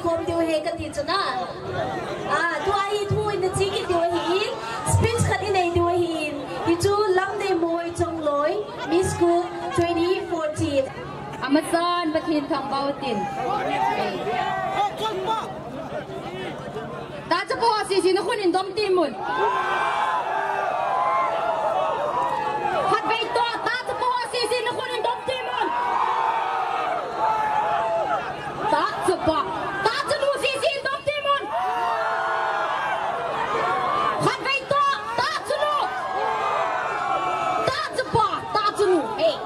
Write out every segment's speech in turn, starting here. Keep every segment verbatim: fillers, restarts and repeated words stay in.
Khom diu ahi kati chu na. Ah, tua hi thu in na chi kit diu ahin, speech khat in nei diu ahin. Hichu Lamneimoi Chongloi, Miss School twenty fourteen. Amasan Pathen thangvah tin. Tahchapa ho sese in nakhut in dom tin mun. Khatvei toh, tahchapa ho sese in nakhut in dom tin mun. Tahchapa, tahchanu sese in dom tin mun. Khatvei toh, tahchanu. Tahchapa, tahchanu. Hey.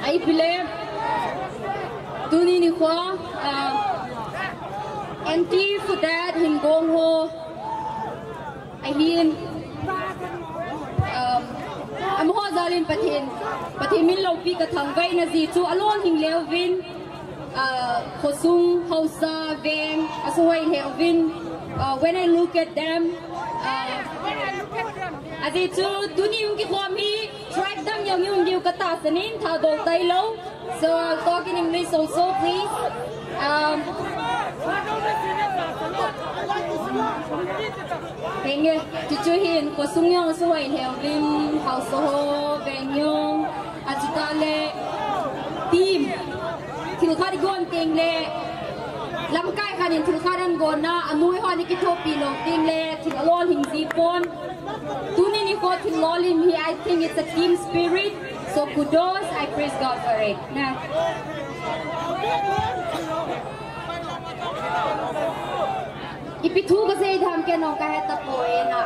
Ahi pile. Tuni nikho, ah, anti for that hin gong ho. Ahin, um, amaho jal in Pathen, Pathen min loupi kathangvah na jeh chu alolhing leu vin, uh, khosung, haosa, veng, asuhoi leu vin, uh, when I look at them, uh, ajeh chu tuni hung kikhom hi, tribe dang jong hung diu katahsan in, Thadou tailou. So I'll talk in English also, please. Um, henge, chuchu hin, khosung jong suhoi leu vin, haosa ho, veng jong, achutah le, team. Thil khat gon teng le, lamkai khat in thil khat agon na, anoi hon akithopi lou teng le, thil alolhing ji pon. Tuni nikho thil lolhing hi, I think it's a team spirit. So kudos, I praise God for it. Na. Ipi thu kasei tham kei jong kahe tapoi na.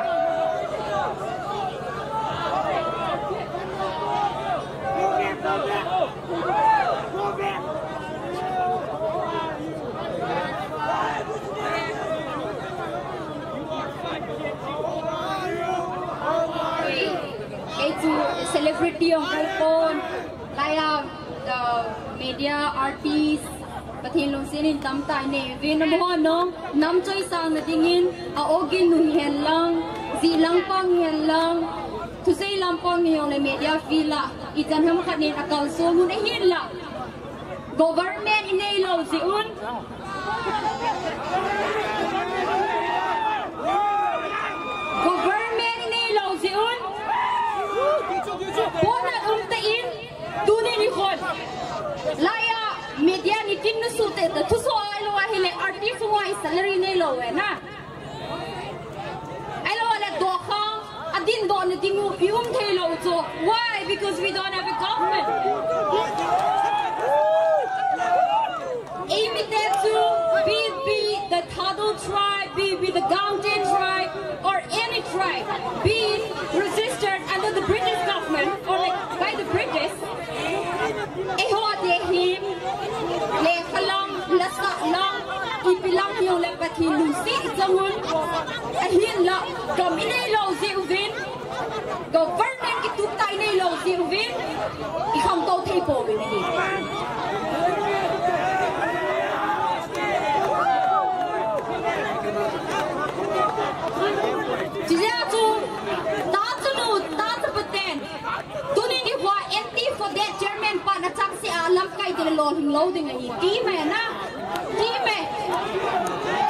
Kei chu celebrity jong kahi pon. Laiya, the media artist, Pathen lungset in tamtah in nei uvin, amaho jong, nam choisang na dingin, a organ nu hihen lang, jih lampang hihen lang, thusei lampang hijongle media field a, ichan ham khat in akalson un ahinla. Government inei lou jeh un. Government inei lou jeh un. Pona um tah in, tuni nikhon. Laiya, media nitin nasuh tah in, thusoh ahilou ahile, artist ho hi salary neilou e na. Ahilou le dokhang, adindoh na ding u, i um thei lou chu. Why? Because we don't have a government. Eimite chu, be it be the Thadou tribe, be it be the Gangte tribe, or any tribe, be it registered under the British government, or like by the British, eiho te hi, lekha lang, lasah lang, ipi lang hijongle Pathen lungset i chang un, ahinla, gam inei lou jeh uvin, government kitup tah inei lou jeh uvin, i khangtou thei pouvin ahi. Chujeh chun, tahchanu, tahchapa ten, tuni nikho N T for that chairman pa na changseh a lamkai ding le lolhing lou ding ahi. Ti me na. Ti me.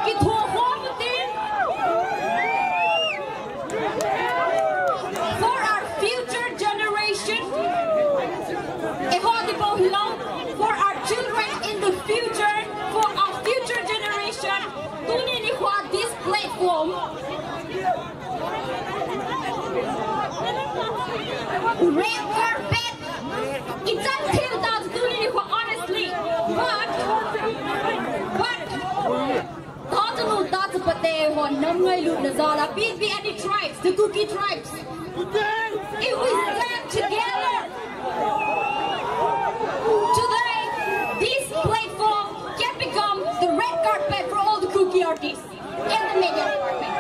Kithokhom u tin. For our future generation. Eiho ding bou hilou. For our children in the future. For our future generation. Tuni nikho this platform. Red carpet. Ichan thil tah tuni nikho, honestly. But, but, tahchanu, tahchapa te ho nam ngailutna jal a, be it be any tribes, the Kuki tribes. If we stand together, today, this platform can become the red carpet for all the Kuki artists. In the media department.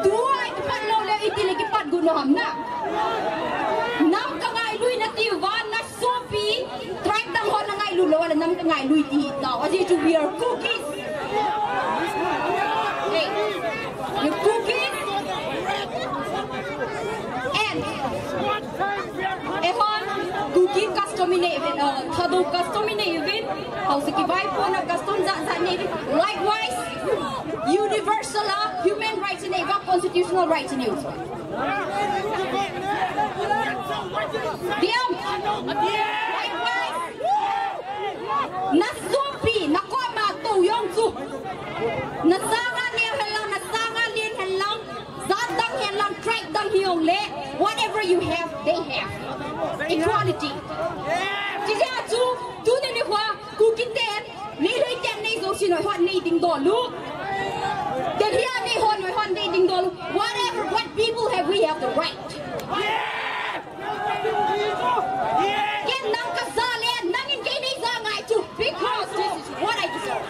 Tua i kipat lou le iti le kipat gu nom ham na. Nam kangailut na ti uva na sopi, tribe dang ho na ngailut lou le nam kangailut ti tao. Ajeh chu we are Kukis. Hey, we Kukis. And Nei uvin, uh, Thadou custom nei uvin, Haosa kivaipohna custom jat jat nei uvin. Likewise, universal a human rights nei uva, constitutional rights nei uva. Diam. Likewise, na sumpi, na koma tou jong chu. Na sanga neo hen lang, na sanga lien hen lang. Jat dang hen lang, tribe dang hijongle, whatever you have, they have. Equality. Chijeh a chu, tuni nikho a, Kuki ten, Meitei ten nei jouse noi hon nei dingdoh u. Delhi a nei hon noi hon nei dingdoh u. Whatever, what people have, we have the right. Ken nang kaja le, nangin kei neija ngai chu, because this is what I deserve.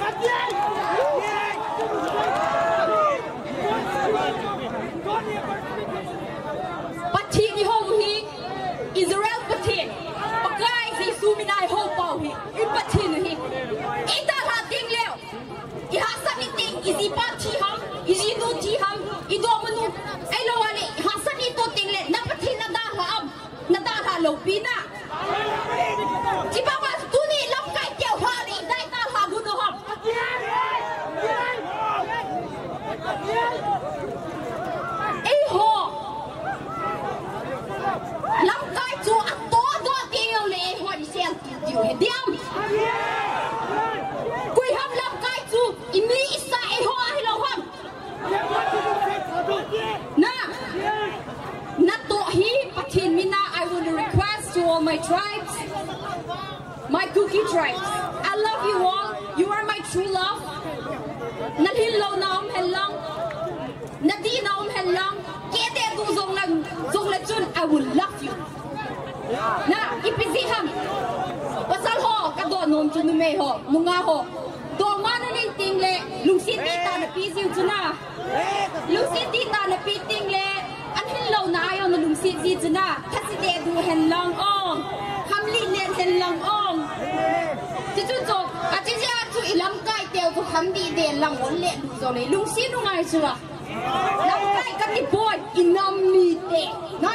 Pathen ihou hi, Israel Pathen, Pakai Jesu mina ihou pau hi, i Pathen hi. Idalha ding leu. Ihahsat ni ding, ijipa thi ham, ijinu thi ham, idongmanu. Ahilouleh, ihahsat ni to ding le, na Pathen nadalha am. Nadalha lou pi na. Chibang a tuni lamkai teu ha le idalha gu no ham. Eiho. Lamkai chu atoh doh teng le eiho isel tiu he diam. Koi ham lamkai chu imi isa eiho ahilou ham. Na, natoh hi Pathen mina, I want to request to all my tribes, my Kuki tribes. I love you all. You are my true love. Nalhin louna um hen lang. Nadihna um hen lang. Kei deh du jong lang, jong le chun, I will love you. Na, ipi jeh ham. Pasal ho, kadoh nom chu numei ho, nungah ho. Dongma nanin teng le, lungset dihtah nape jiu chu na. Lungset dihtah nape teng le, ahin louna a jong nalungset ji chu na. Thase deh du hen lang ong. Khamlih nen hen lang ong. Chuchu chu, achijeh a chu ilamkai teu chu khamlih deh lang ol le du jong le. Lungset u ngai chu a. Lamkai kati poi, inam mite. Na.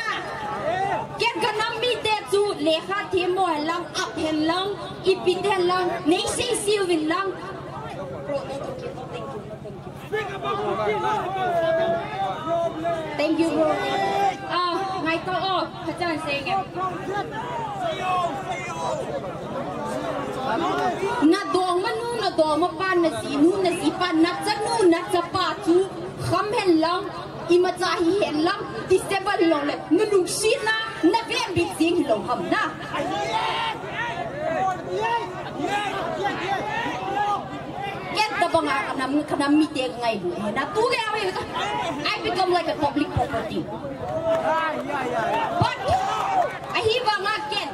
Ken kanam mite chu lekha them mo hen lang, ap hen lang, ipi te hen lang, nei seisei uvin lang. Thank you, bro. Ah, ngai to o, kachan seng e. Nadongmanu, nadongmapa, najinu, najipa, nachanu, nachapa chu kham hen lang, imacha hi hen lang, disable lou le, nalungsetna, navenbit jing hilou ham na. Ken tabang a kanam, kanam mite ngailu he na, tu le awe, I become like a public property. But, ahivang a ken,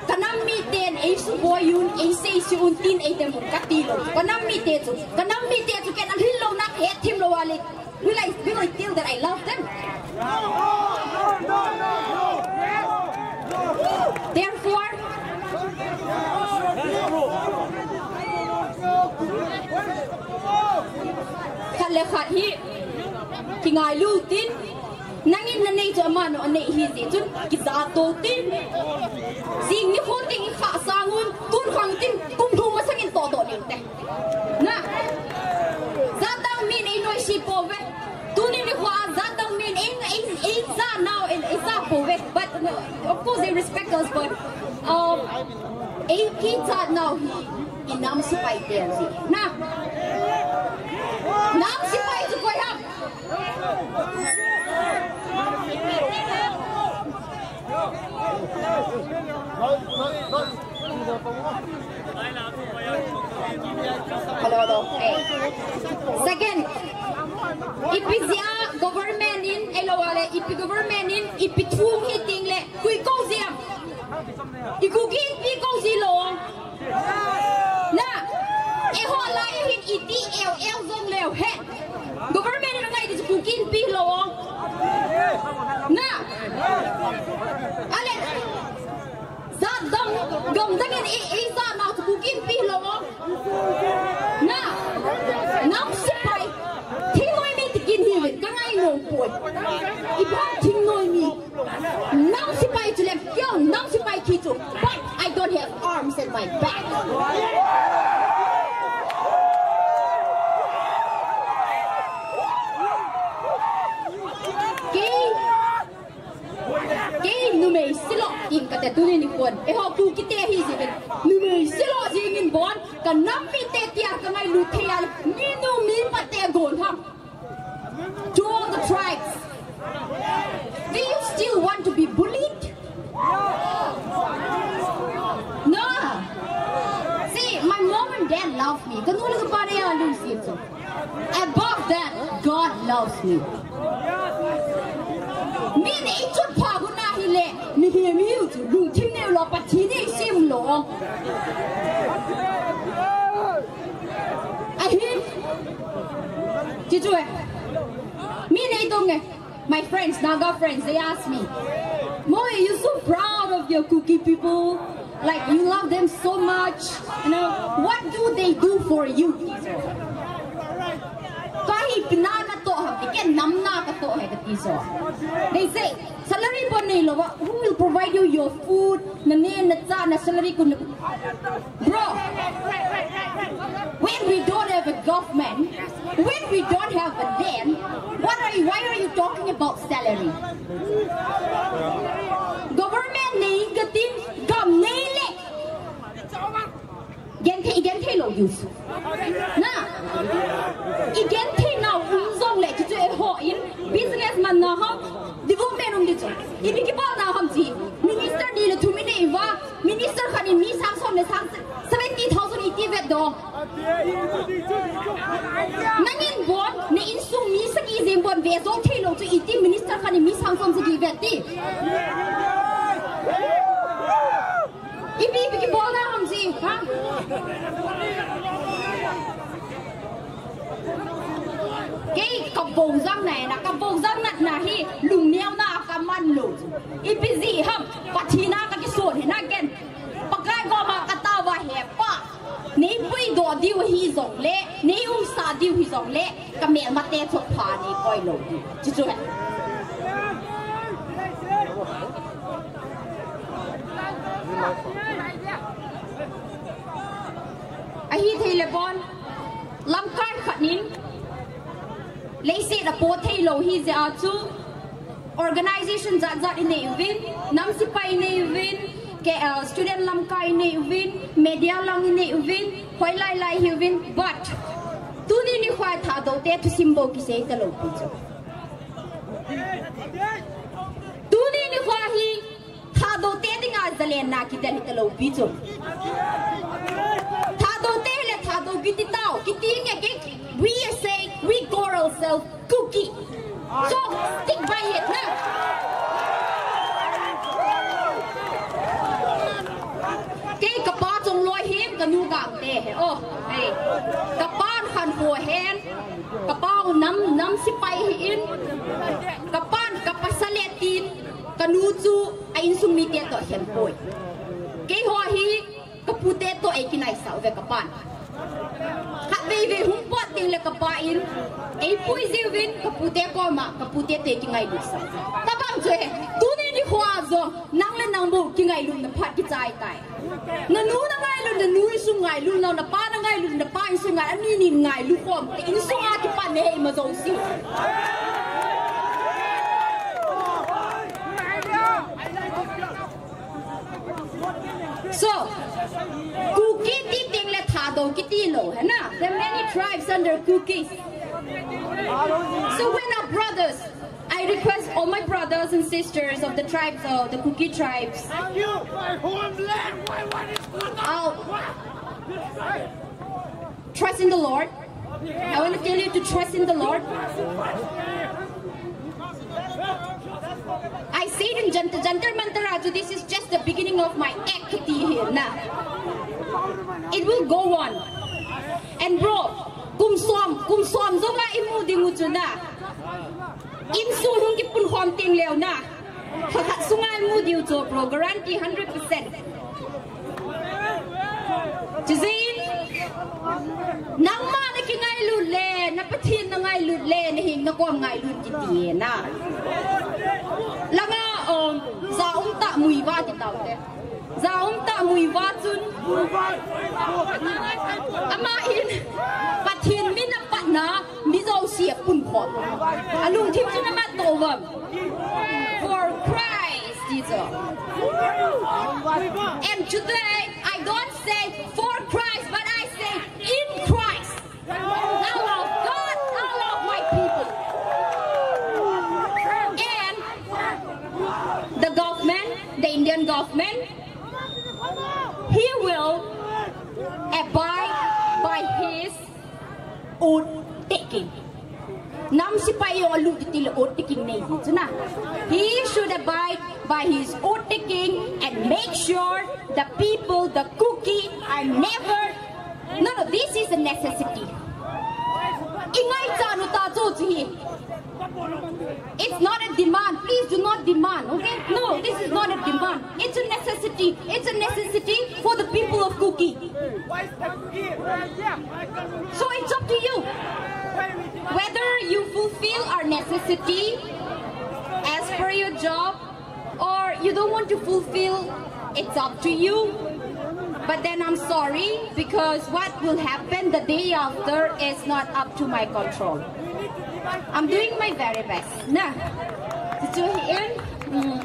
kanam miten eisuboi un, eiseisei un tin eidem un kati lou. Kanam mite chu, kanam mite chu ken ahin louna kahet them lou a le. Will I, will I tell that I love them? Therefore, khat le khat hi, kingailu tin, nangin nanei chu amanu anei ahi jeh chun, kijat doh tin. Jing nikho ding ikhah sang un, tun khang tin, kum thum masang in toh doh ding te. Na, jat dang min einoise pouve. Tuni nikho a jat dang min ei, ei, eija nau, ei, eija pouve. But, uh, of course, they respect us, but, um, eikichat nau hi, inam sepai te ahi. Na, nam sepai chu koi ham? Hello, hello. Hey. Second, ipi jeh a government in, eilou a le, ipi government in, ipi thu hi teng le, koi kou jia. I Kuki Inpi kou ji lou. Na, eiho lai hin iti eu eu jong leu hen. Government in angai ding chu Kuki Inpi lou. Na, ale, jat dang, gam dang in i, ijat nau chu Kuki Inpi lou. Na, nam sepai, thingnoi mi tikin hi, kangai Poi. Iba thingnoi mi. Nang sipai chu lem, kio nang sipai khi chu. But I don't have arms at my back. Kei, kei numei silo in kate tuni nikho. Eiho Kukite hi jingin. Numei silo jingin bon. Ka nam mite tia ka ngailut thei a. Mi nu mi pa te gon ham. To all the tribes. Do you still want to be bullied? No. See, my mom and dad love me. Ka nu le ka pa nei alungset chu. Above that, God loves me. Min eichot pha gu na hile, mihem hiu chu lungthim nei lou, Pathen nei sem lou. Ahin. Chi chu e. Min eidong e. My friends, Naga friends, they ask me, "Moe, you're so proud of your Kuki people. Like, you love them so much. You know, what do they do for you?" Kahi pina na to ha, ke nam na ka to hai kati so. They say, "Salary bon nei lou, who will provide you your food? Na ne, na cha, na salary kun." Bro, when we don't have a government, when we don't have a land, what are you, why are you talking about salary? Government nei katin, gam nei le. Genthei, genthei lou use. Na. Igenthei nau um jong le, chu chu eiho in, businessman na ham, development um di chu. Ipi kibol na ham chi. Minister ni le thum inei uva. Minister khat in mi sang som le sang seventy thousand iti vet dong. Nangin bon, na insung mi sagi jeng bon ve jou thei lou chu iti minister khat in mi sang som sagi vet ti. Ipi, ipi kibol na ham chi, ha? Kei ka bou jang na, na ka bou jang na, na hi lungneo na ka man lou. Ipi jeh ham, Pathen a ka kison hi na ken. Pakai koma ka tao va he Pa. Nei puidoh diu hi jong le, nei umsa diu hi jong le, ka melmate chot pha nei koi lou diu. Chi chu he. Ahithei le bon, lamkai khat in, leiset a po thei lou hi jeh a chu, organization jat jat inei uvin, nam sipai inei uvin, ke, uh, student lamkai inei uvin, media lang inei uvin, hoilai lai hi uvin, but tuni nikho Thadou te thusim bou kisei talou pi chu. Tuni nikho hi Thadou te dinga zalenna kidel hi talou pi chu. Thadou te le Thadou kiti tao, kiti nge ke, we say, we call ourselves Kuki. So, stick by it, na. Kei ka pa Chongloi hin, ka nu Gangte hi. Oh, hey. Ka pa khankho hin, ka pa nam, nam sipai hi in, ka pa, ka pasal le tin, ka nu chu a insung mite toh khen poi. Keiho hi, ka pute toh ei kinaisah uve ka pan. Khatvei vei hung pot teng le ka pa in, ei pui jiuvin, ka pute koma, ka pute toh ei kingailut sah. Tabang chu he, tuni nikho jong, nang le nang bou kingailutna phat kichai tai. Na nu na ngailut, na nu insung ngailut, na, na pa na ngailut, na pa insung ngai, ani ni ngailut khom, te insung a kipan nei ma jouse. So, Kuki ti teng le Thadou kiti lou, hai na? There are many tribes under Kukis. So when our brothers, I request all my brothers and sisters of the tribes, uh, the Kuki tribes, I'll trust in the Lord. I want to tell you to trust in the Lord. I said in Jantar, Jantar Mantar Raju, this is just the beginning of my act here, na. It will go on. And bro, kum som, kum som jong a imu ding u chu na. Insung hung kipun khom teng leu na. Kha khat sunga imu diu chu, bro, guarantee hundred percent. Chujin, nangma na kingailut le, na Pathen na ngailut le, na hing na kom ngailut kiti e na. Langa, um, ja um tah muiva ti tau te. Ja um tah muiva chun. Ama in, Pathen min a patna, mi jouse a pun khom. Alungthim chun ama to vam. For Christ, Jesus. And today, I don't say for Christ, but I say in Christ. I love God, I love my people. And the government, the Indian government, he will abide by his oath taking. Nam sipai jong alut tile oath taking nei hi chu na. He should abide by his oath taking and make sure the people, the Kuki, are never. No, no, this is a necessity. I ngaicha nu ta chu chu hi. It's not a demand. Please do not demand, okay? No, this is not a demand. It's a necessity. It's a necessity for the people of Kuki. So it's up to you. Whether you fulfill our necessity as per your job or you don't want to fulfill, it's up to you. But then I'm sorry, because what will happen the day after is not up to my control. I'm doing my very best. Na, did you hear? Mm.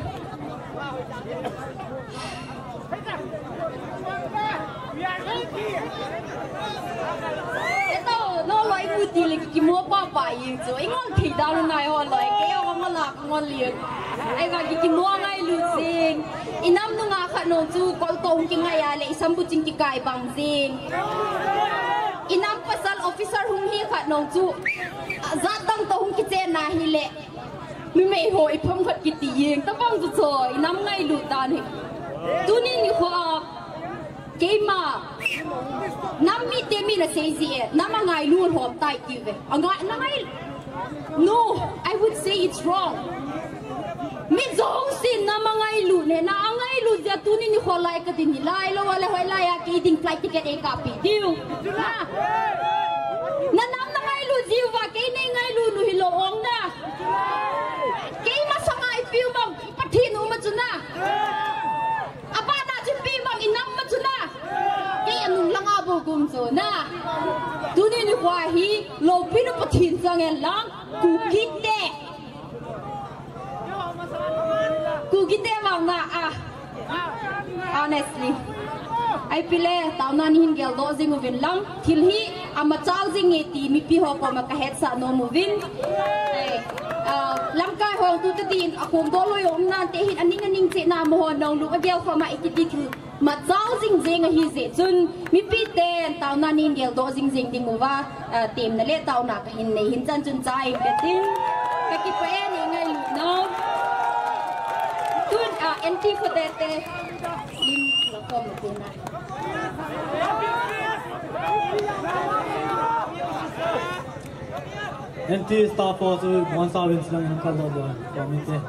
Eto, no loi mu tile kimo papa jeng chu. Ingol thei da lu nai ho loi. Kei ho ngol la ngol li. Ahivang kimo ngailut jing. Inam nungah khat nong chu kol to hung kingai a le, isam bu ching kikai bang jing. Inam pasal officer hung hi khat nong chu, jat dang to hung kichen na hile. Numei ho ipham khat kiti jeng, tabang chu cho, inam ngailut dan hi. Tuni nikho a, keima, nam mite min asei ji e, nam angailut lhom tai ti ve. Angai, na ngai, no, I would say it's wrong. Mi jousen nam angailut ne, na angailut jeh a tuni nikho lai kadin hi lai lou a le hoilai a kei ding flight ticket eikappi diu. Na, na nam na ngailut jiu va, kei nei ngailut nu hilou ong na. Kei masanga ipiu bang, Pathen um a chu na. Abana chu ipi bang, inam a chu na. Kei anung langa bou gum chu na. Tuni nikho hi, loupina Pathen chang hen lang, Kukite. Kukite vang na a. Honestly. Ipi le, taona nei hin geldoh jing uvin lang. Thil hi, amachal jing e ti mipi ho koma kahetsah nom uvin. Eh, ah, lamkai ho tu tadin, akhom doh loi um nante hin, aning aning cheh na mo ho nong lu agel khoma iti ti thil. Machal jing jeng ahi jeh chun, mipi ten taona nei hin geldoh jing jeng ding uva, ah, temna le taona kahin nei hin chan chun cha in katin. Kakipah e, nei ngailut nom. Tun, ah, N T Fodete lim la kom na tuna. N T staff ho chu bon sa win silang in kal lo lo. Committee.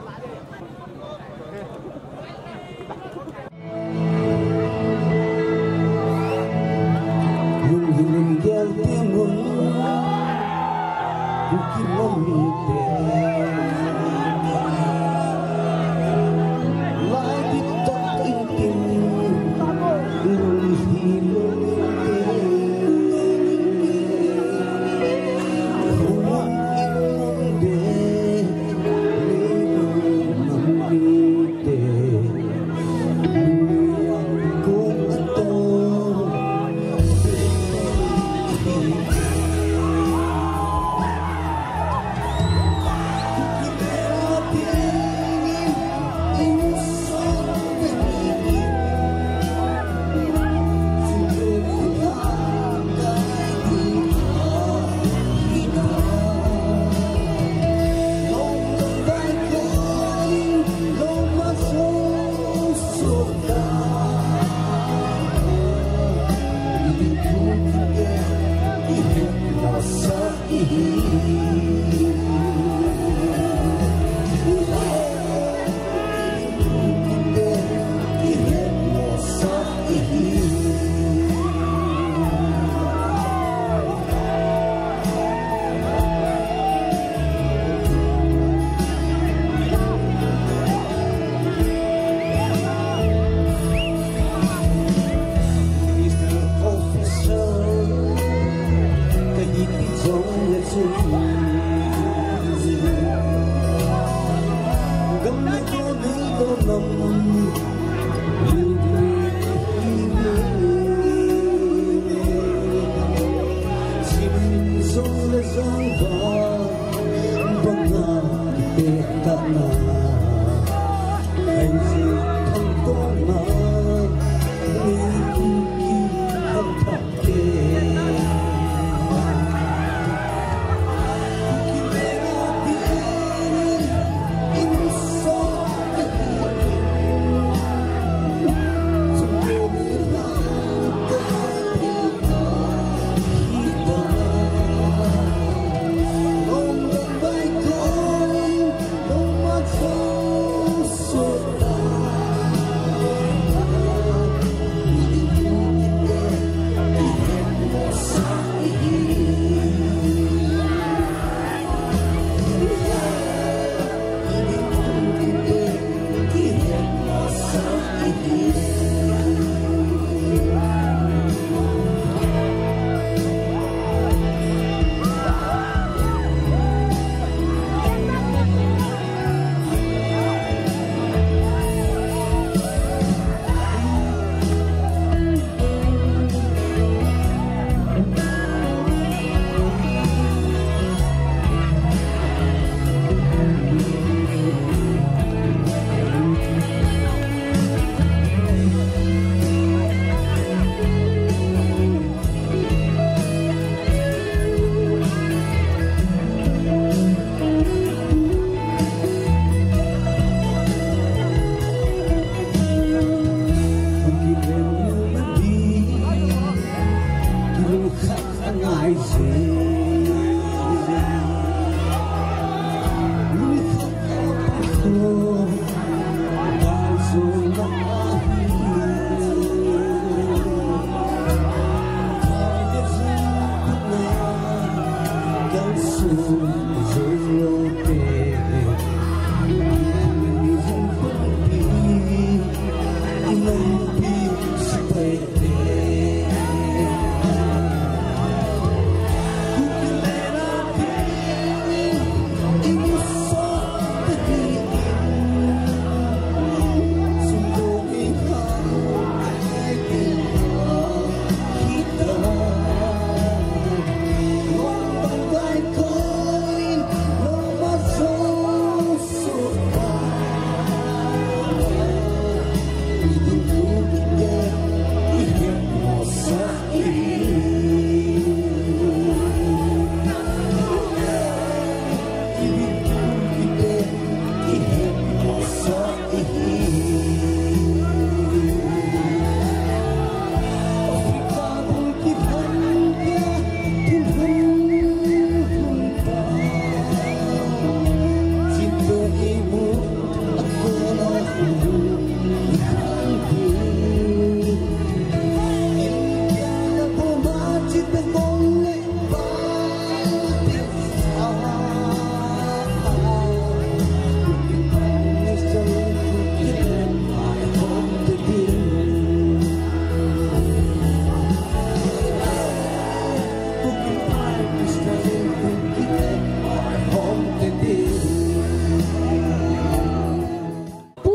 Pu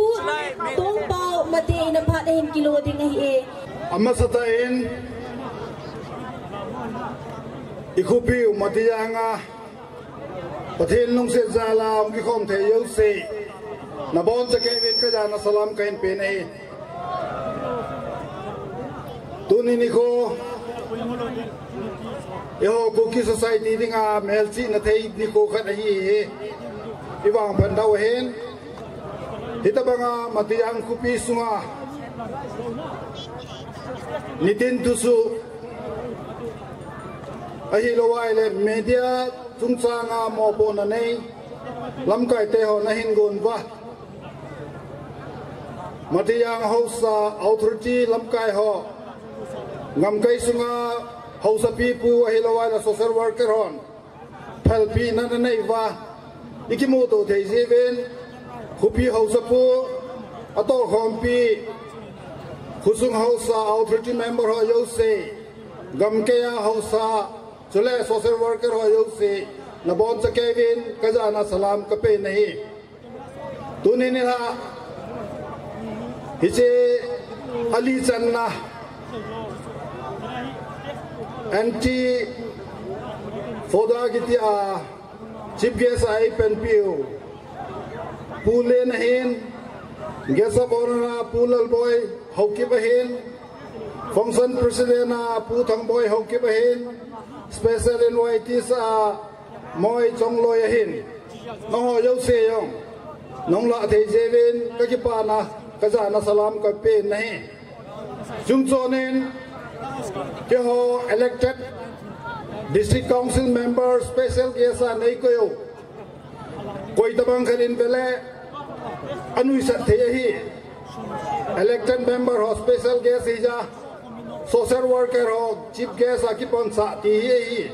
Tongpao Mate in aphat ahin kilo ding ahi e. Amasatah in, i khopi u Matijang a Pathen lungset jal a hung kikhom thei jouse, nabonchauvin kajana salam kahin pen ahi. Tuni nikho, eiho Kuki society dinga melchihna thei nikho khat ahi hi. I vangphat dau hen. Hitabanga Matijang khopi sunga nitin thusuh ahilouleh media chungchanga mopohna nei lamkaite ho nahin gon uva, Matijang Haosa Authority lamkai ho, gamkai sunga Haosa pipu ahilouleh social worker hon phalpina nanei uva, i kimuto thei jiuvin, khopi Haosapu, atohkhompi, khosung Haosa Authority member ho jouse, gamkai a Haosa, chule social worker ho jouse, nabonchauvin kajana salam kapen ahi. Tuni nilhah, hiche ali channa, anti-FODA kiti a Chief guest a eipanpiu Pu Len ahin, guest of honor a Pu Lalboi Haokip ahin, function president a Pu Thangboi Haokip ahin, special invitees a Moi Chongloi ahin. Nangho jouse jong nahung lah thei jeh uvin kakipana, kajana salam kapen ahi. Chungchon in keiho elected district council member special guest a neikoi u, koi tabang khat in vele anuisat thei ahi. Elected member ho special guest hija, social worker ho chief guest a kipansah ti hi ahi.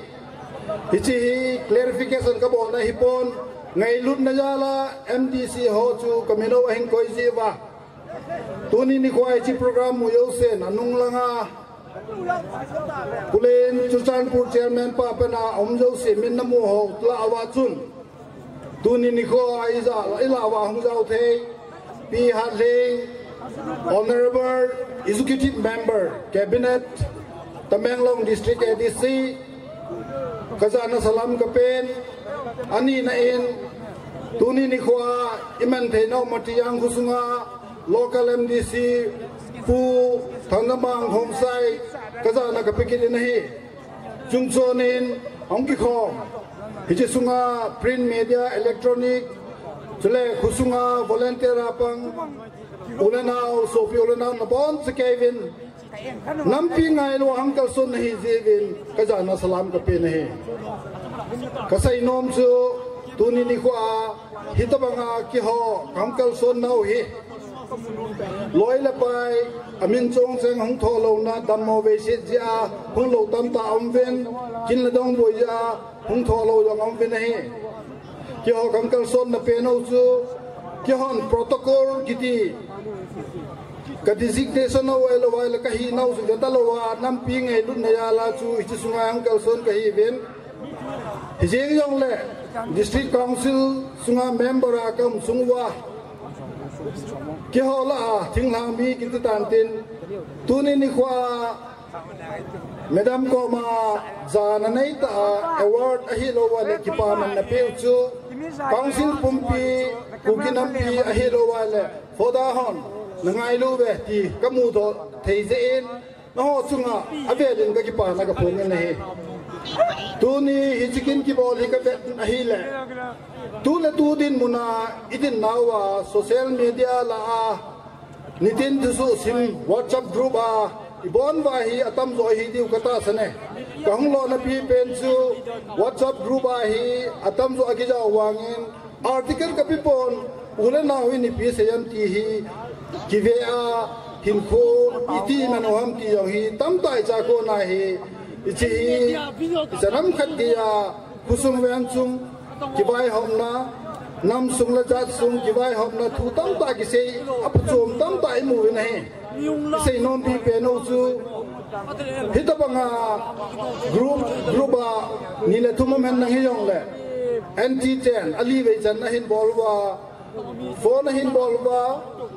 Hiche hi clarification kabolna hipon, ngailutna jal a M D C ho chu kamin u ahin koi jeh uva, tuni nikho a hiche program mu jousen anung langa Pu Len Churachandpur chairman pa pen a um jouse min namu ho lah uva chun, tuni nikho a ija, ilah uva hung jao thei Pi Hatlhing, Honorable Executive Member, Cabinet, Tamenglong District A D C, kajana salam kapen. Anina in, tuni nikho a iman theinau Matijang kho sunga local M D C Pu Thangdamang Khongsai, kajana kape kit in ahi. Chungchon in ahung kikhom, hiche sunga print media, electronic, chule kho sunga volunteer a pang u le nao, sopi u le nao nabonchauvin nampi ngailua hung kalson nahi jeh uvin kajana salam kapen ahi. Kaseinom chu tuni nikho a hitabanga keiho kahung kalson nau hi loi le pai, amin chong cheng hung tholouna, dammo veiset jeh a hung lou tamtah aum uvin, kin le dongboi jeh a hung tholou jong aum uvin ahi. Keiho kahung kalsonna pen u chu, keihon protocol kiti, ka designation u ahilou le kahinau chu veta louva nampi ngailutna jal a chu hiche sunga hung kalson kahiuvin. Hijeng jongle District Council sunga member a kaum sung uva keiho lah a thinglhang mi kiti tantin, tuni nikho a Madam koma jana neitah a award ahilouva le kipaman napeu chu Council pumpi, Kuki nampi ahilouva le FODA hon nangailu uve ti kamudoh thei jeh in, nangho chunga avelin kakipana kaphongin ahi. Tuni hiche kin kibol hi kavet ahile, tuletu dinmuna idinnauva social media lah a nitin thusoh sim WhatsApp group a ibon uva hi atamjo ahi diu katahsan e. Kahung lona pipen chu WhatsApp group a hi atamjo akijao vangin article kapepon, u le nao in ipi seiyem ti hi kive a, hinkho iti manu ham ti jong hi tamtah icha kona hi, hiche hi ichanam khat dia khosung veng chung kivaihopna, namsung le jatsung kivaihopna thu tamtah kisei, aphachom tamtah imu uvin ahi. Iseinom pipen u chu hitabanga group, group a ni le thum um hen nang hijongle, anti chen alivei chan ahin bol uva, phone ahin bol uva,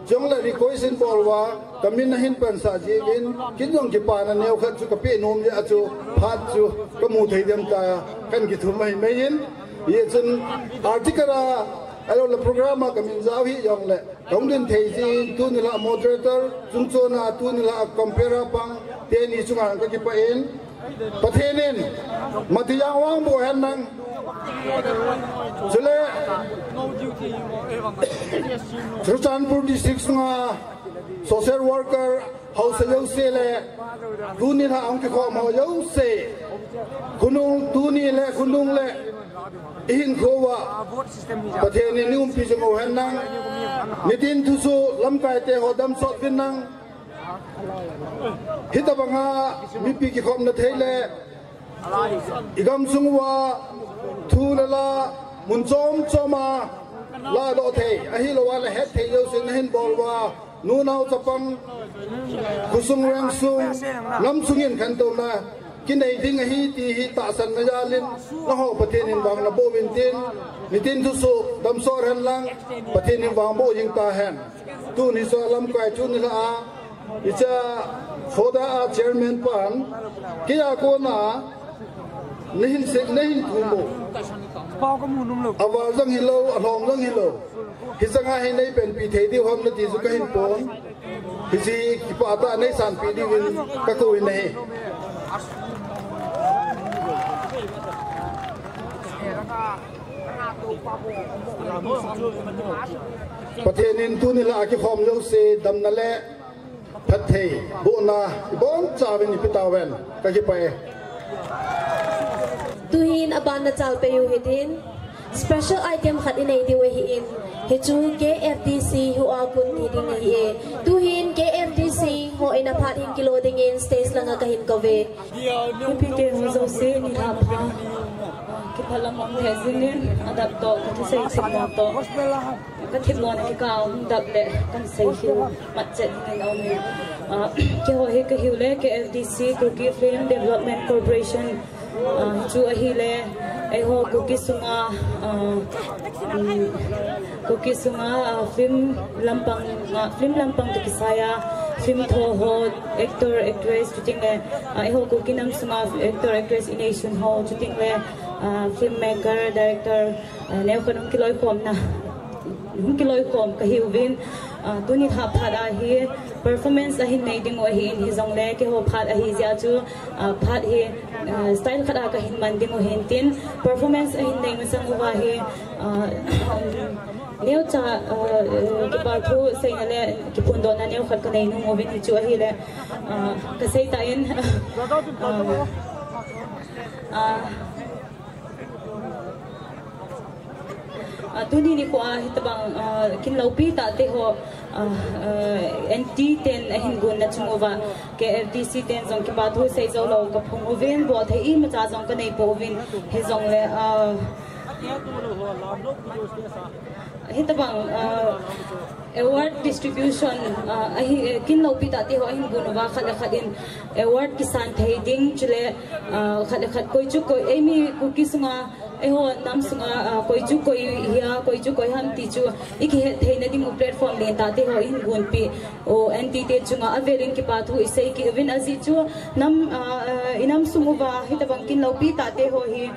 chule request ahin bol uva, kamin ahin pansah jeh uvin, kin jong kipana neokhat chu kapeh nom jeh a chu phat chu kamu thei dem tia kan kithum ahi maiyin. Hichun article a, ahiloule program a kamin jao hijongle, kahung din thei jeh in tuni lah moderator, chungchon a tuni lah compere a pang teni chunga kakipah in, Pathen in Matijang vangboh hen lang, chule Churachandpur District sunga social worker haosa jouse le tuni lah hung kikhom ho jouse, khonung, tuni le khonung le ihinkho uva Pathen in eiumpi jing u hen lang, nitin thusoh lamkaite ho damsot uvin lang, hitabanga mipi kikhopna thei le igamsung uva thu le la mun chom chom a ladoh thei ahilouva le het thei jousen nahin bol uva, nunao chapang, khosung vengsung, namsung in khantouna kinei ding ahi ti hi tahsanna jal in, nangho Pathen in vang naboh uvin tin, nitin thusoh damsot hen lang, Pathen in vangboh jing tahen. Tuni chu lamkai chu nilah a, icha FODA a chairman pan, keija kona Nahin sek, nahin thum u. Aval jong hilou, alhom jong hilou. Hichang a hi neipenpi thei diu ham nati chu kahin pon. Hiche kipah tah a neisanpi diuvin kakou in ahi. Pathen in tuni lah a kikhom jouse damna le phatthei bohna ibonchauvin eipeh tahen, kakipah e. Tuhin aban nachal peh u hitin, special item khat inei diu ahin, hichu K F D C ho a kon thi ding ahi e. Tuhin K F D C ho in aphat hin kilo dingin stage langa kahin kouve. Mipite ho jouse nilhah pha, kipah lam um thei jingin, adap toh kathusei thei mo toh kathip mona kikah a hung dap le kahin sei khel matchet dingin aume. Ah, keiho hi kahiu le K F D C, Kuki Film Development Corporation, ah, chu ahile, eiho Kuki sunga, ah, um, Kuki sunga, ah, film lampang, ah, film lampang toh kisai a, film tho ho, actor, actress, chuting le, ah, eiho Kuki nam sunga actor, actress inei sun ho, chuting le, ah, filmmaker, director, ah, neokhat hung kiloikhomna, hung kiloikhom kahiuvin, ah, tuni lha phat a hi performance ahin nei diu ahin, hijongle keiho phat ahi jeh a chu, ah, phat hi, ah, style khat a kahin man diu ahin tin, performance ahin nei masang uva hi, ah, um, neocha, ah, kipa thu seina le kiphondohna neokhat kanei nom uvin hichu ahile, ah, kasei tan, ah, ah, Ah, tuni nikho a hitabang, ah, kin loupi tah te ho, ah, ah, N T ten ahin gonna chung uva, K F D C ten jong kipa thu sei jou lou kaphong uvin, bolthei imacha jong kanei pouvin, hijongle, ah, hitabang, ah, award distribution, ah, ahi, eh, kin loupi tah te ho ahin gon uva, khat le khat in award kisan thei ding, chule, ah, khat le khat koi chu koi, eimi Kuki sunga, eiho nam sunga, ah, koi chu koi hia, koi chu koi ham ti chu ikihet theina diu platform lentah te ho ihin gonpi u, N T te chunga avelin kipa thu isei kit uvin, ajeh chu nam, ah, ah, inam sung uva hitabang kin loupi tah te ho hi,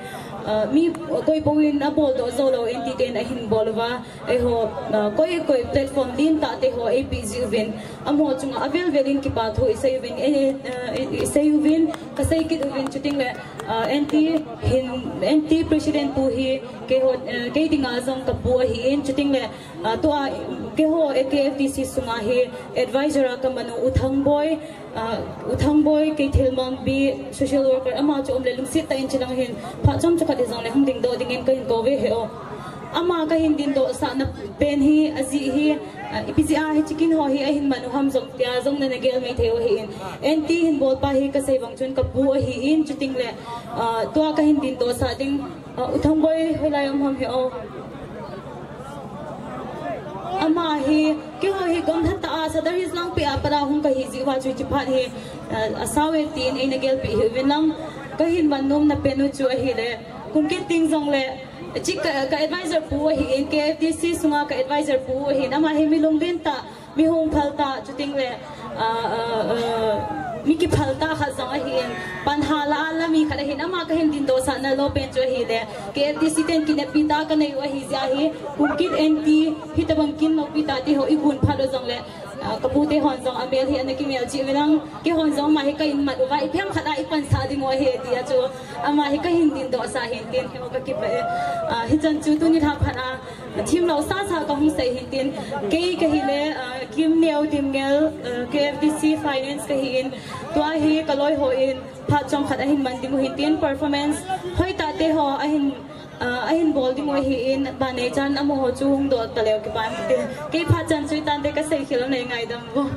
ah, mi koi pouvin abol doh jou lou, N T ten ahin bol uva, eiho, ah, koi koi platform lentah te ho eipeh jeh uvin, amaho chunga avel velin kipa thu isei uvin, eh, eh, ah, i, isei uvin, kasei kit uvin, chuting le, ah, N T hin, N T president pu hi keiho, eh, kei dinga jong kapu ahin, chuting le, ah, tua, keiho A K F D C sunga hi advisor a kaman u U Thangboi, ah, U Thangboi, Keithelmangbi, social worker, ama chu um le lungset tah in chulang hin, phat chomcha khat hijongle hung dingdoh dingin kahin kouve heo. Ama kahin dingdoh sahna pen hi, ajeh hi, ah, ipi jeh a hiche kin ho hi ahin man u ham jong tia jong nana gel maithei u ahin. N T hin bolpa hi kasei bang chun kapu ahin, chuting le, ah, tua kahin dingdoh sah ding, ah, U Thangboi hoilai um ham heo. Ama hi, keiho hi gamlha tah a Sadar Hills Langpih a pat a hung kahi jeh uva chu hiche phat hi, ah, asao e tin eina gelpeh hih uvin lang, kahin man nomna pen u chu ahile, kum kit teng jongle, hiche ka, ka advisor pu ahin, K F D C sunga ka advisor pu ahin, ama hi mi lunglen tah, mi hung phal tah, chuting le, ah, ah, ah, mi kiphal tah khat jong ahin, pan hala a la mi khat ahin, ama kahin dingdoh sahna lou pen chu ahile, K F D C ten kineppi tah kanei u ahi jeh a hi, kum kit N T hitabang kin loupi tah te ho igon phat u jongle, ah, kapu te hon jong amel hi ana kimel cheh uvin lang, keihon jong ama hi kahin mat uva, ipi ham khat a ipansah ding u ahi tia chu, ama hi kahin dingdoh sah hin tin, heo kakipah e. Ah, hichan chu tuni lha phat a, themlou sasa kahung sei hin tin, kei kahile, ah, Kimneo Dimngel, ah, K F D C Finance kahin, tua hi kaloi hon phat chomkhat ahin man diu hin tin, performance hoitah te ho ahin, ah, ahin bol diu ahin, banei chan amaho chu hung doh taleu kipah in tin, kei phat chan chu itante kasei khel nei ngaidam uvo.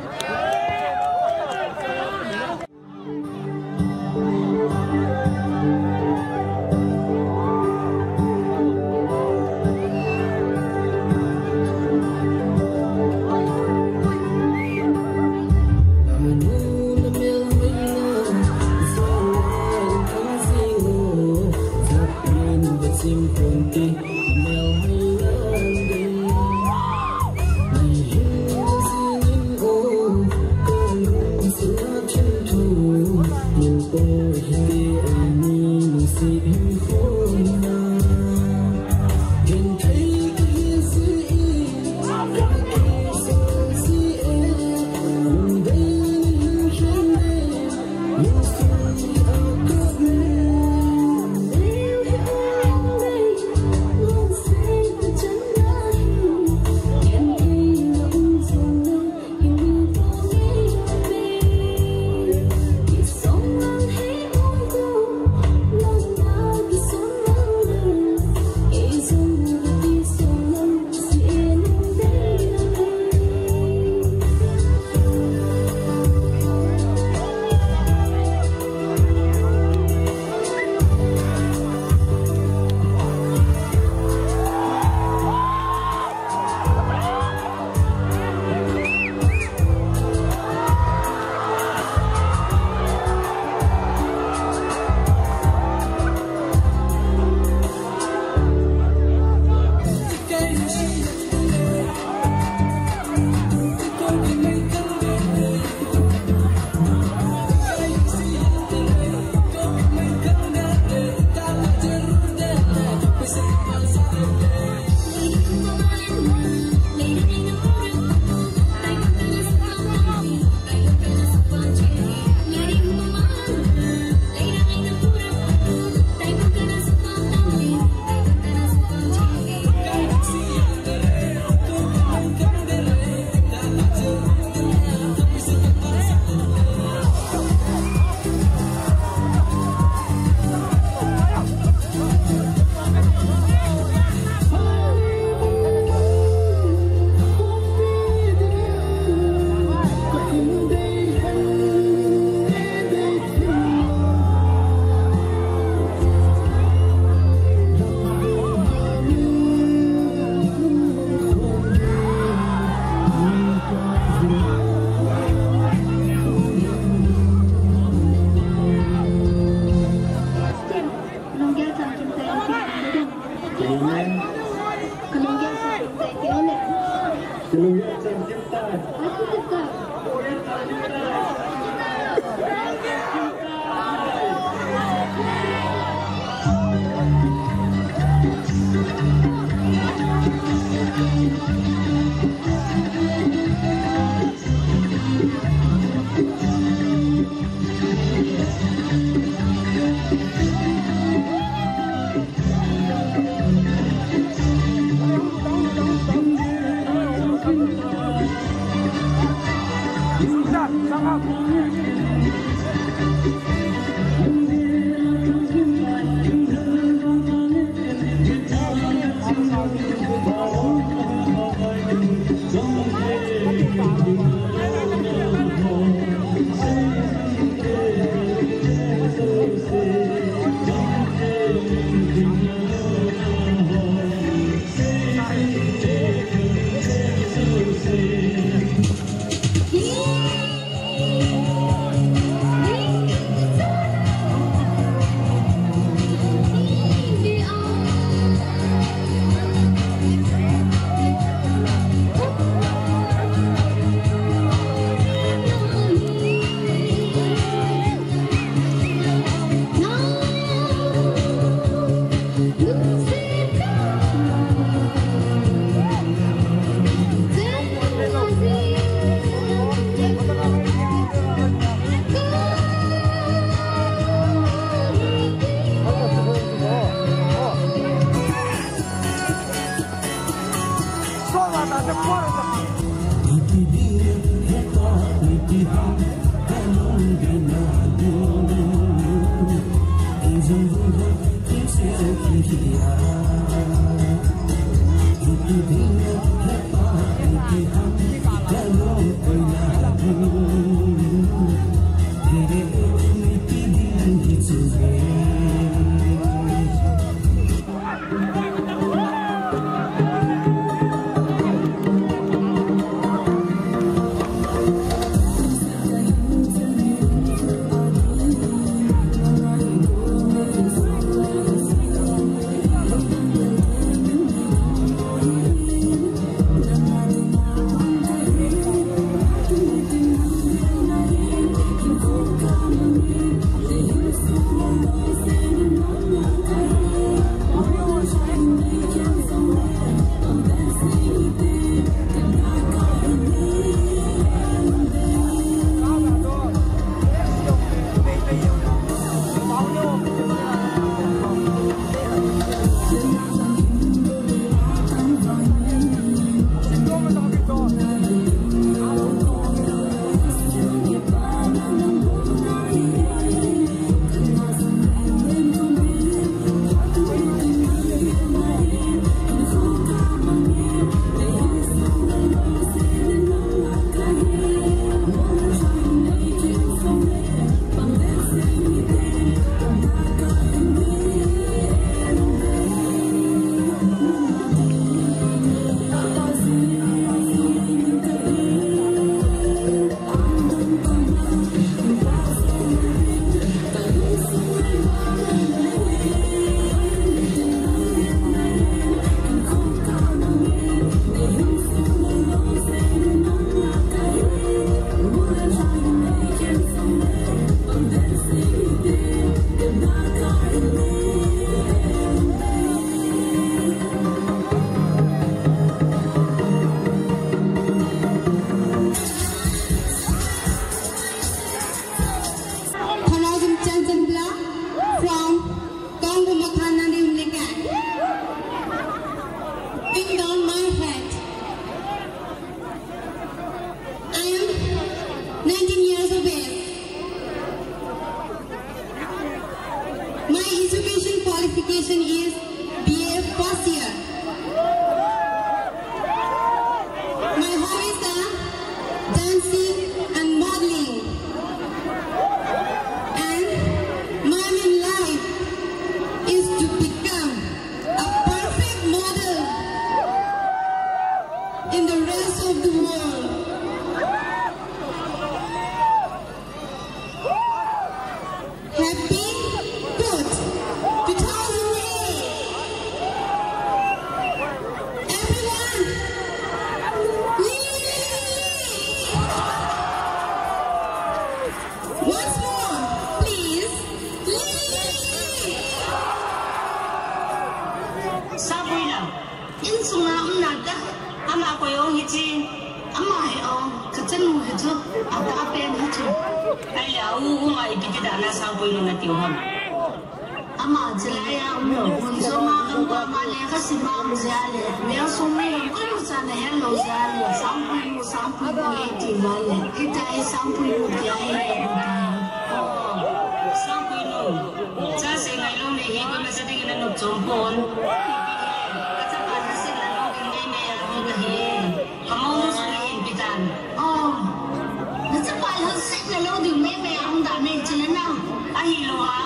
Khanao Jumchen Chungbla from Kongbu Makhan Nadi Umlikai. Pin down my head. I am nineteen years of age. My education qualification is B A first year. My hobbies are dancing and modeling. And my aim in life is to become a perfect model in the rest of the world. Happy Kutch two thousand eight. Everyone, we Ama koi ong hichi. Ama hi ong, kachanu hichu, ata apen hichu. Ai le, u, u ma ipi ti dana Sangpuinu natiu ham. Ama chilai a umlou, hun choma gam koma lekha sima um jia le, leng sung mi gam koi u cha nahet lou jia le, Sangpuinu, Sangpuinu iti vale. Hitia hi Sangpuinu tia hi le. Oh, Sangpuinu. Cha se ngailou le hi koima cha dingin anop chom pon. Ipi he, kachapa lhasetna lou ding meimei a hung kahi. Kamou nu chu nahin pi tan. Oh. Nachapa lhasetna lou ding meimei a hung dan nei chule na. Ahilou a.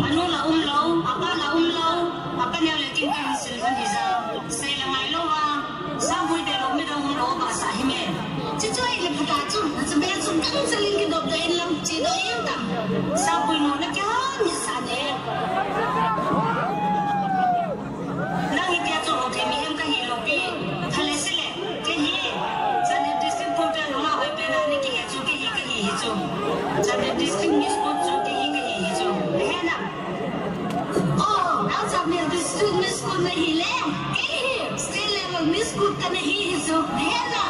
Anu la umlou, apa la umlou, apa neo le kin kahin sil lhon hija. Sei la ngailou a. Sangpui te lou midang umlou ba sa hi me. Chichu ahile phatah chu, nachabe chu gangchel in kidop doh in lam chedoh in tam. Sangpuinu nakihon hisa ne. Nang hitia chu houthei mihem kahi lou pi. Phale sile, kei hi. Chandel District Portal lama hoi pen a nakihe chu kei hi kahi hi chu. Chandel District Miss Court chu kei hi kahi hi chu. Nahe na. Oh, nang Chandel District Miss Court nahi le. Kei hi. State level Miss Court kana hi hi chu. Nahe na.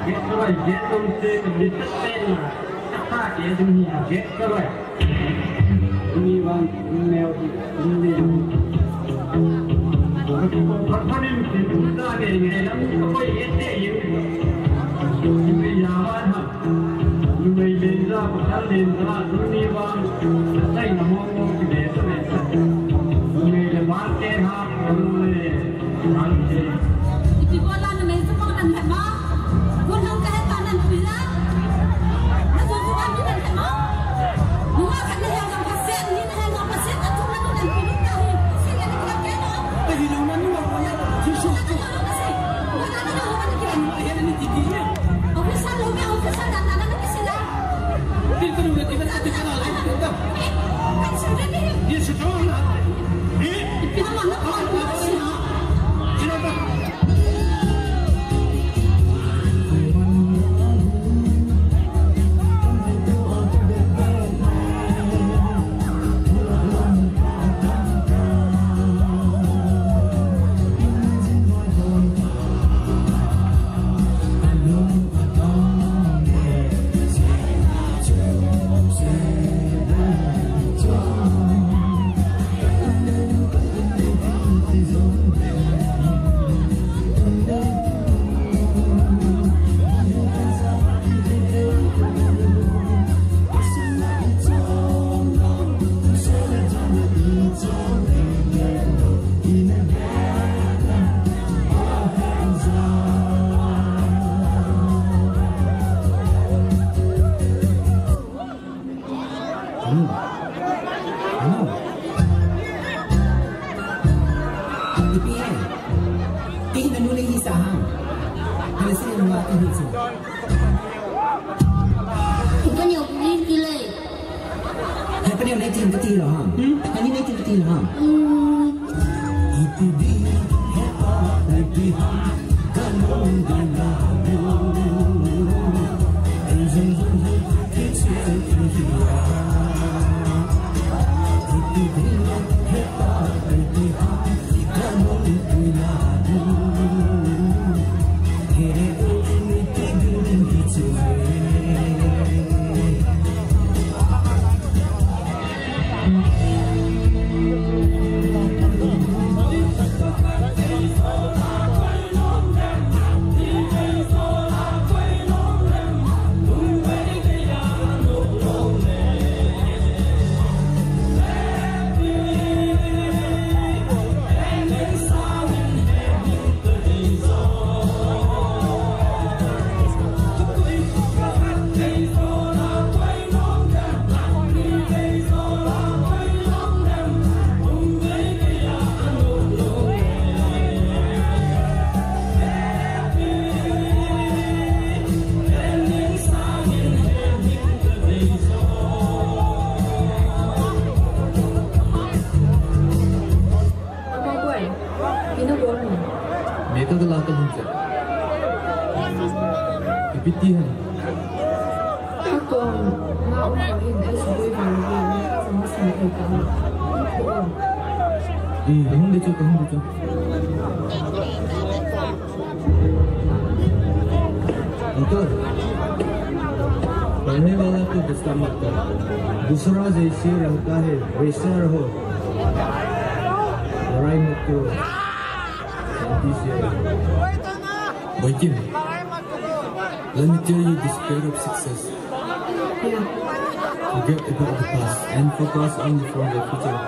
Get the right, get them sick, and get the same. Attack, get them here, get the right. Ni vang, ni neo, ni neo. Pathanin sin ta nge nge lam ka koi et te yin. Ni ya ma ha. Ni mai len ja, pathal len ja, ni vang. Sai na mo mo ki de sa le. Ni le ba te ha, ni Ipi bola na nei sumang nan hema. Kun nang kahe ta nan pila. Na tu tu kan nan hema. Nunga kan na hema pasen, ni na hema pasen, na tu na nan pila ta hi. Sila ni kila keno. Tahi lo na nunga ko ya. Sila na lo na si. Wala na lo na kila. Nunga ya ni tiki ya. Officer lo na officer na na na kisila. Anu. Anu. Ipi hai? Kei nanu nei hisa ham? Kala sini nanu ati hisa. Ipa ni oku ni kile. Hai pa ni nei tin kati lo ham? Hmm? Hai ni nei tin kati lo ham? Hmm. Eka kala ka lhun che. Ipi ti ham. Ka kong, nga um ko in, ei suboi vang vang, sama sama ei ka. Kahung de chu, kahung de chu. Uncle, पढ़ने वाला को डिस्टर्ब मत कर। दूसरा जैसे रहता है, वैसा रहो। लड़ाई मत करो। शांति से रहो। Boy Kim, let me tell you the secret of success. Forget about the past and focus on the, for the future.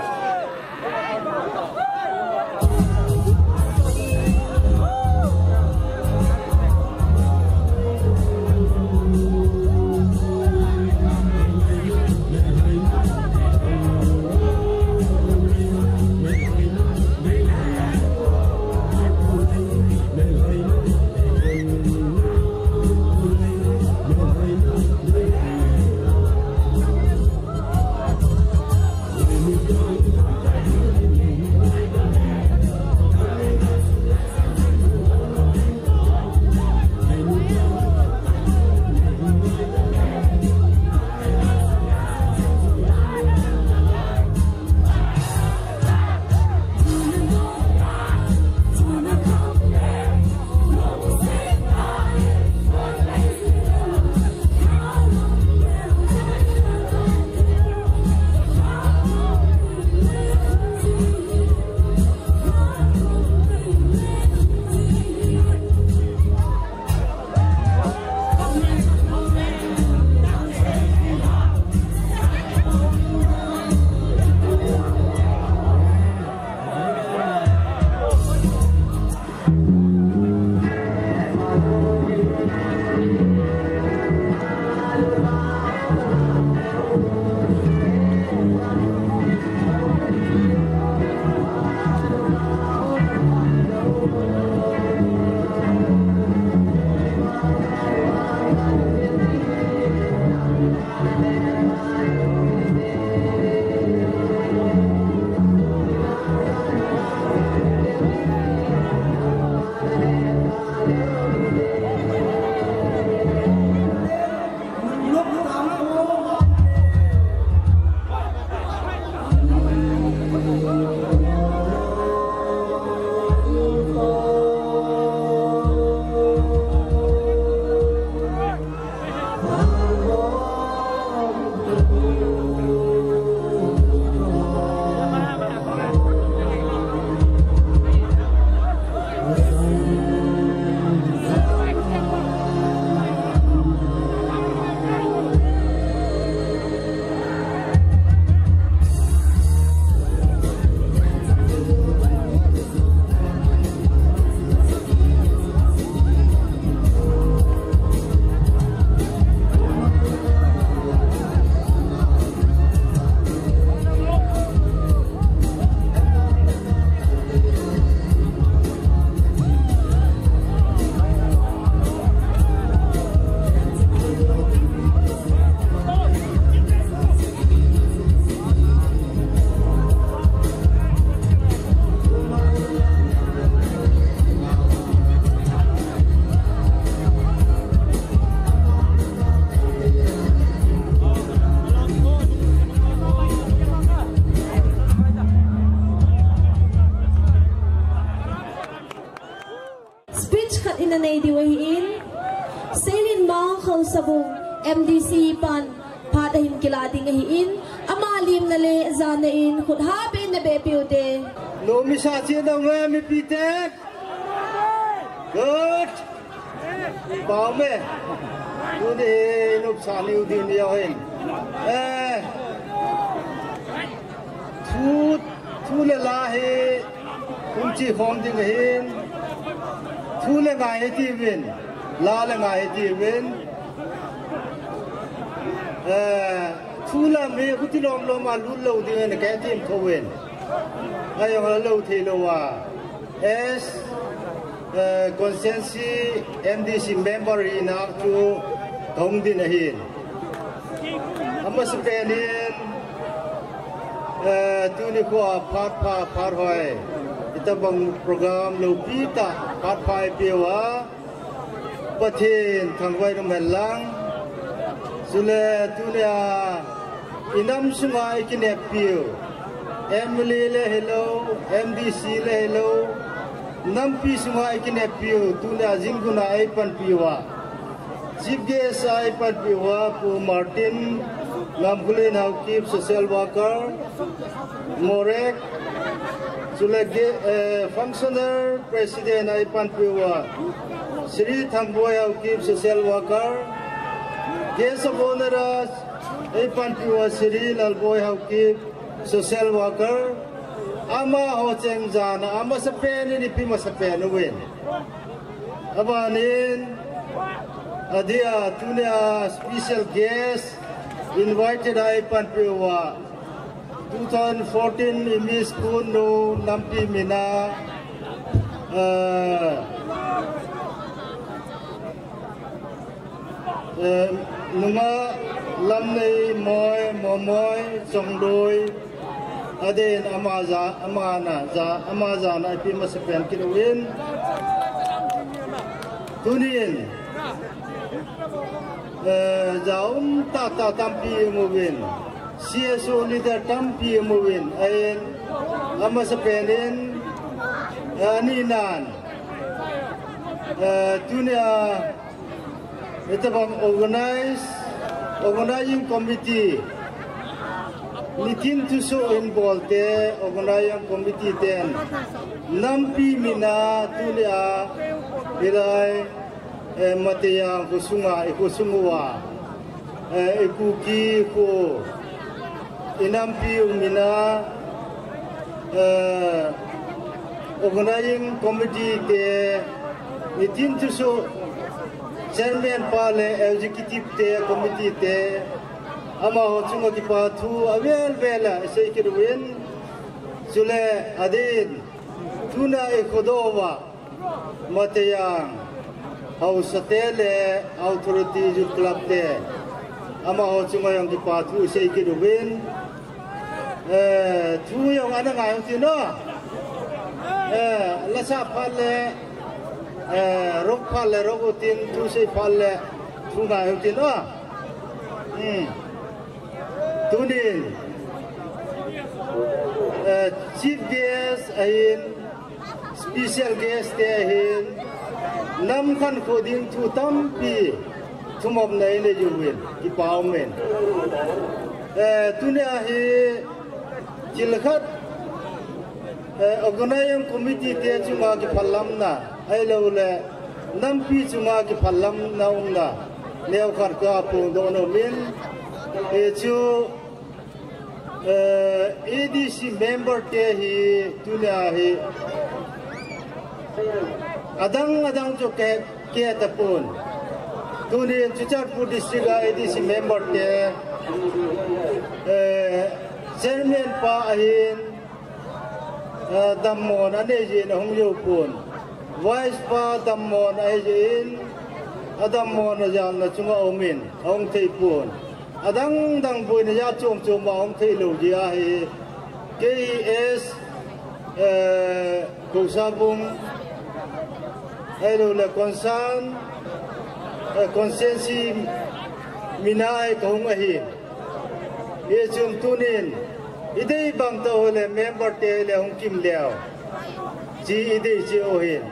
Speech khat ina nei diu ahin, Seilin Mang Khaosabung, M D C pan phat ahin kila ding ahin, ama limna le jana in khut ha pe in na be piu te. Nomi sa chi dong e mipi te. Good. Pau me. Tuni hi nop sa niu ding niu hin. Eh. Thu, thu le la hi hung chi khom ding ahin, thu le ngai hi tiuvin, la le ngai hi tiuvin, eh, thu lam hi huti lom lom a lut lou ding ahin, ka ti thou vin. Ajong a lou thei lou a. As, eh, constituency M D C member hina chu kahung din ahin. Amasapen in, eh, tuni khoa phat pha, phat hoi. Tabang program loupi tah phat pha eipeuva Pathen thangvah in umhen lang. Chule tunia inam sunga ikineppiu M L A le hilou, M D C le hilou, nampi sunga ikineppiu tunia jingkah a eipanpiuva Chief Guest a eipanpiuva Pu Martin Ngamkhulen Haokip, Social Worker, Moreh, chule ge-, eh, Functional President a eipanpiuva Shri Thangboi Haokip, Social Worker, Guest of Honor a eipanpiuva Shri Lalboi Haokip, Social Worker, amaho cheng jana amasapen in ipi masapen uvin. Abanin, adia tunia special guest invited a eipanpiuva two thousand fourteen Miss Kunu nampi mina, eh, eh, nunga Lamnei Moi, Momoi Chongloi, adin ama ja, ama na ja, ama jana ipi masapen kit uvin. Tunin, eh, jaum tah tah tampi imu uvin, C S O leader tampi imu uvin, ahin amasapen in, eh, aninan, eh, tunia, hitabang organize, organizing committee, nitin thusoh in bolte, organizing committee ten nampi mina tunia, hilai, eh, Matayang khosunga, ikho sunguva, eh, ikuki kho, inampiu mina, eh, organizing committee te, nitin thusoh chairman pa le executive te, committee te, amaho chunga kipa thu avel vel a isei kit uvin. Chule adin, tuna ikhodoh uva Matayang haosate le authority youth club te, amaho chunga jong kipa thu isei kit uvin. Eh, thu jong ana ngai utin o. Eh, lasa phat le, eh, rok phat le rok utin, thu sei phat le thu ngai utin o. Hmm. Tunin, eh, chief guest ahin, special guest te ahin, nam khankho ding thu tampi thumopna inei uvin, kipa umin. Eh, tunia hi thil khat, eh, organizing committee te chunga kiphallamna, ahilouleh nampi chunga kiphallamna umna neokhat kaphongdoh nom in, hichu eh, A D C member te hi tunia hi adang adang chu ke, ke tapon. Tunin Churachandpur district a A D C member te, eh, chairman pa ahin, eh, dammona anei jeh in ahung jou pon. Vice pa dammona ahi jeh in, adammona jalna chunga aumin, ahung thei pon. Adang dang boina jat chom chom a hung thei lou jeh ahi. K E S, eh, Kousabung, ahilouleh concern, eh, constituency mina a kahung ahi. Hichun tunin, idei bang tah uleh member te le hung kim leu. Chi idei chi u hin.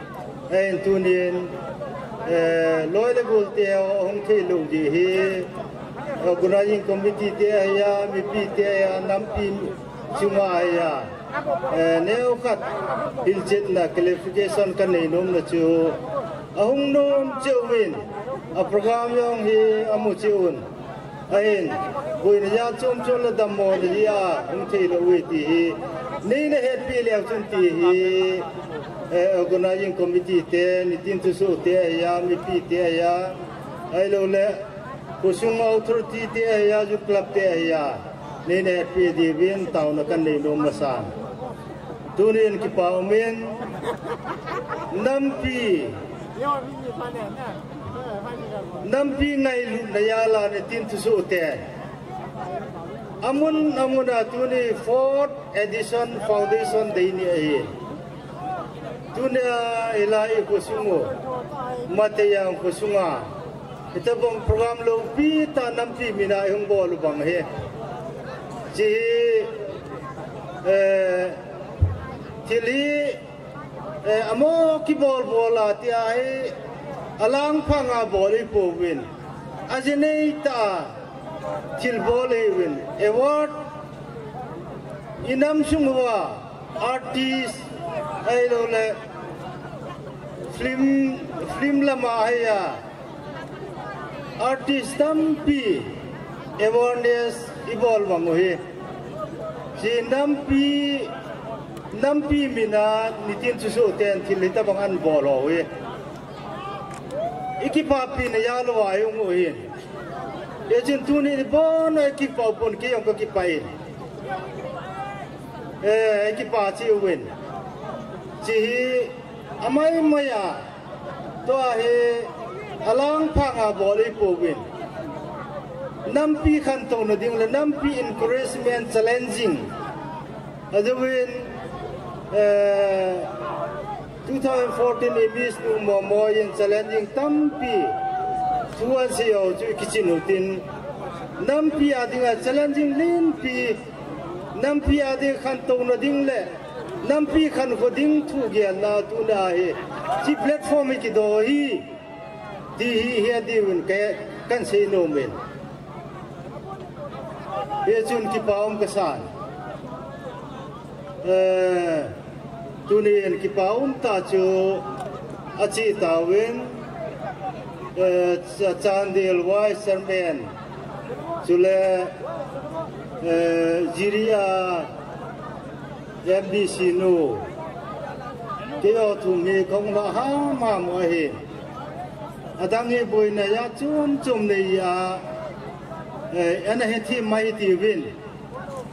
Ahin tunin, eh, loi le gol te hung thei lou jeh hi, eh, organizing committee te ahi a, mipi te ahi a, nampi chunga ahi a, eh, neokhat hilchetna clarification kanei nomna chu, ahung nom cheh uvin, a program jong hi amu cheh un. Ahin, boina jat chom chom le dammona jeh a hung thei lou uve ti hi neina hetpi leu chun ti hi, eh, organizing committee te, nitin thusoh te ahi a, mipi te ahi a, ahilouleh khosung authority te ahi a, youth club te ahi a, neina hetpi diuvin taona kanei nom masan. Tunin kipa umin, nampi, nampi ngailutna jal a nitin thusoh te, amun amun a tuni fourth edition foundation day ni ahi. Tunia ila i khosung u, Mateyang khosunga, hitabang program loupi tah nampi mina i hung bol u bang hi. Chi hi, eh, thil hi, eh, amo kibol bol a tia hi, alang phanga bol i pouvin. Ajinei tah a thil bol i uvin. Award i nam sung uva artist, ahilouleh film, film lama ahi a, artist tampi awareness i bol vang u hi. Chi nampi, nampi mina nitin thusoh ten thil hitabang an bol u hi. I kipapina jal uva i hung u hin. Hijeh chun tuni ni bon a i kipa u pon, kei jong ka kipah in. Eh, i kipah cheh uvin. Chi hi amai mai a, tua hi alang phanga bol i pouvin. Nampi khantouna ding le nampi encouragement, challenging. Ajouvin, eh, two thousand fourteen i Miss Nu Momo in challenging tampi thu asei u chu i kichin u tin. Nampi a dinga challenging lenpi, nampi a ding khantouna ding le nampi khankho ding thu gelna tuna hi, chi platform hi kido hi, ti hi, hi a diuvin ka, kan sei nom in. Hichun kipa um kasan. Eh, tunin kipa um tah chu achi tauvin, eh, Cha-, Chandel Vice Chairman, chule, eh, Jiria M D C nu, keiho thum hi kahung lhah ham ham u ahi. Adang hi boina ja chom chom nei a, eh, ana hethem mai tiuvin.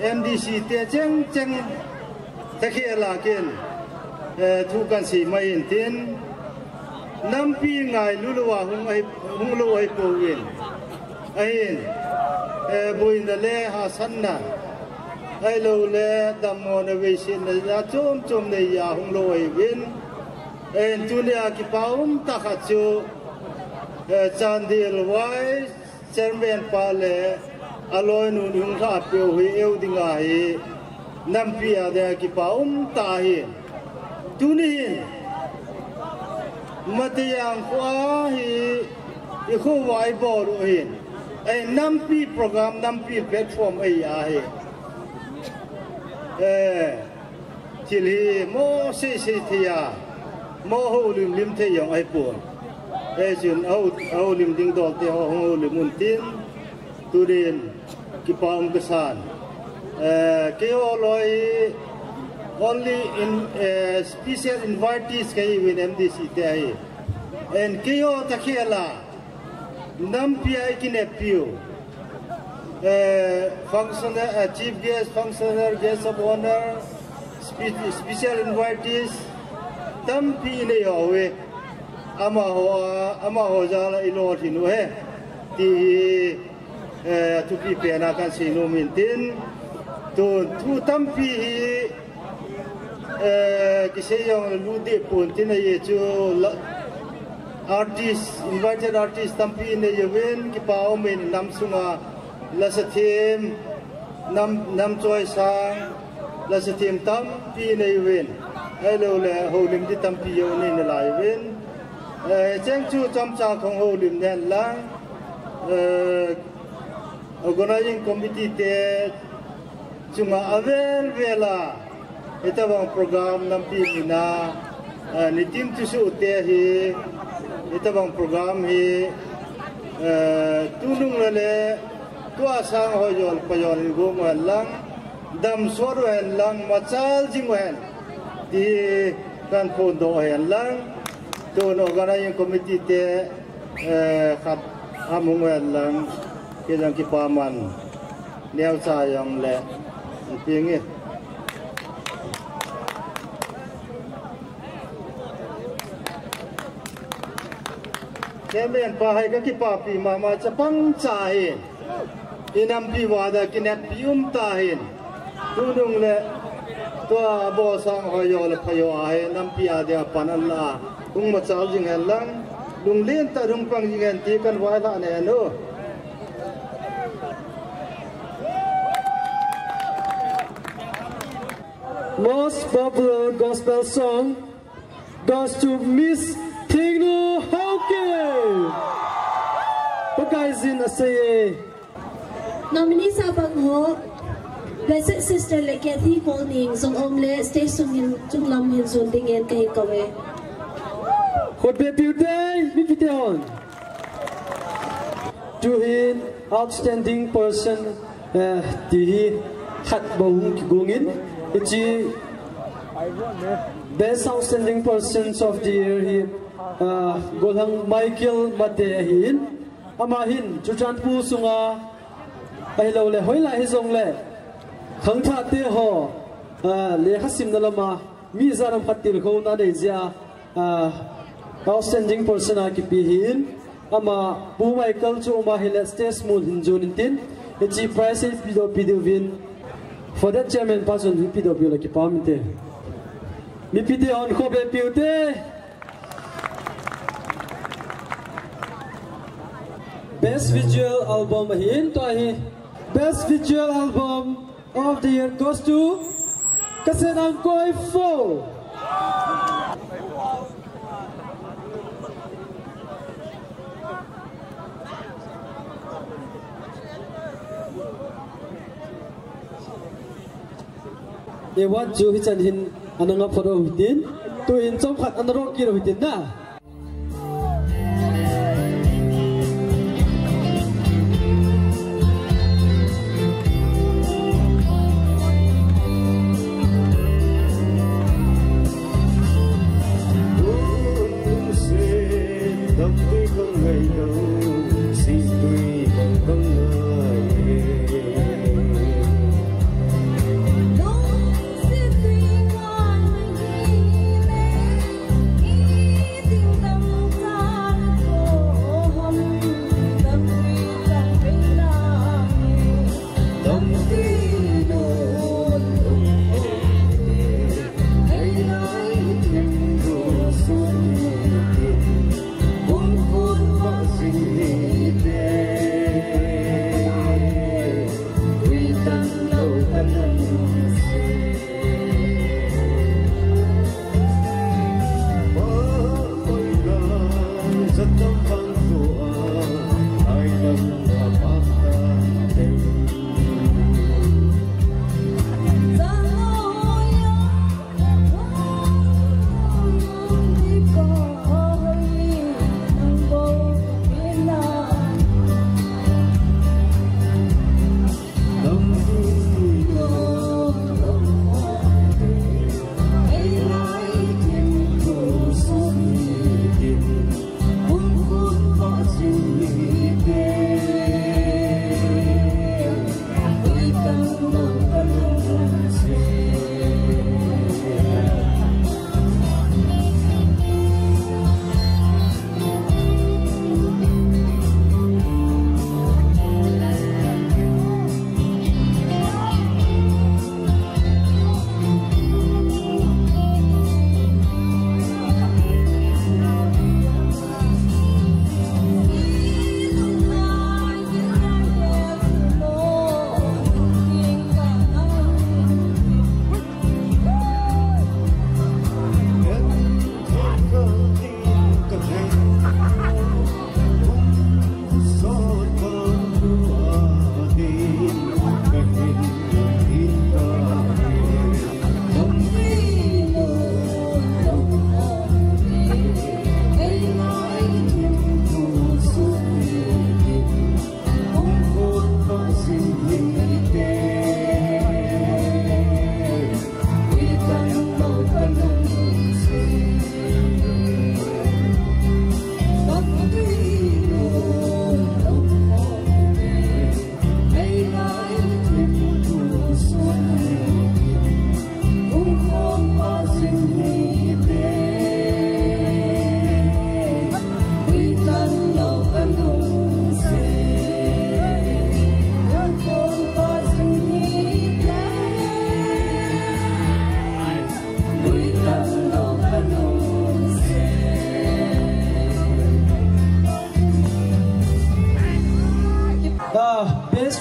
M D C te cheng cheng takhel a ken, eh, thu kan sei mai in tin, nampi ngailu lou a hung ahi, hung lou ahi pouvin. Ahin, eh, boina le hahsatna, ahilouleh damlouna veisetna ja chom chom nei a hung lou ahiuvin. Ahin tunia kipa um tah khat chu, eh, Chandel Vice Chairman pa le aloinu hung lhah peh u hi eu dinga hi nampi a dinga kipa um tah ahi. Tuni hin Mateyang kho a hi i kho uva i bol u hin, eh, nampi program, nampi platform ahi ahi. Eh, thil hi mo sei sei thei a, mo houlim lim thei jong ahipon. Hijeh chun hou, houlim ding dol te ho hung houlim un tin, tunin kipa um kasan. Eh, keiho loi only in, eh, special invitees kahiuvin M D C te ahi. And keiho takhel a nampi a i kineppiu, eh, functional, eh, chief guest, functional, guest of honor, spe-, special invitees, tampi i nei ho uve. Amaho, amaho jal a i lolhin u ahi. Ti hi, eh, thupi pen a kan sei nom in tin. Tun, thu tampi hi, eh, kisei jong lut deh pon tin ahi chu la, artist, invited artist tampi i nei uvin, kipa um in nam sunga lasa them, nam, nam choisang, lasa them tampi i nei uvin. Ahilouleh houlim ding tampi jong i nei nalai uvin. Eh, cheng chu chomcha kahung houlim nahen lang. Eh, Organizing Committee te chunga avel vel a, hitabang program nampi mina, eh, nitin thusoh te hi, hitabang program hi, eh, tunung le le, tua sang hoi jol pa jol in gom u hen lang, damsot u hen lang, machal jing u hen, ti kan phondoh u hen lang, tun Organizing Committee te, eh, khat a hung u hen lang, kei jong kipa man, neocha jong le, ping e. Chairman pa hai ka kipapi mama, chapang cha hin. I nampi uva dinga kineppi um tahin. Tunung le Tua bol sang hoi jo le pha jo a hi nampi a dia pan an la. Hung machal jing hen lang. Lunglen tah hung pang jing hen ti kan vaihla ne nu. Most popular gospel song goes to Miss Thingnu Haokip. Pakaiyin asei e. Nominees a pang ho, Blessed Sister le Kathy Kolning, jong um le stage sung hin, chunglam hin jon dingin kahin kouve. Khut beh piu te, mipi te hon. Tuhin outstanding person, eh, ti hi khat bou hung kigong in, hiche Best Outstanding Persons of the Year hi, ah, Golhang Michael Mate ahin, ama hin Churachandpur sunga ahilou le hoilai hijongle khangthah te ho, ah, lekha simna lama mi ijat ham khat tilkhouna nei jeh a, ah, outstanding person a kipe ahin, ama Pu Michael chu ama hile stage mun hin jon intin, hiche prize hi pedoh, pedoh uvin. For that chairman pa chun hi pedoh piu le kipah inte. Mipi te hon khut beh piu te. Best Visual Album ahin tua hi. Best Visual Album of the Year goes to Kasen Angkoi Fo. Award chu hichan hin ana nga phot u hitin, tuhin chomkhat ana roh kit u hitin na.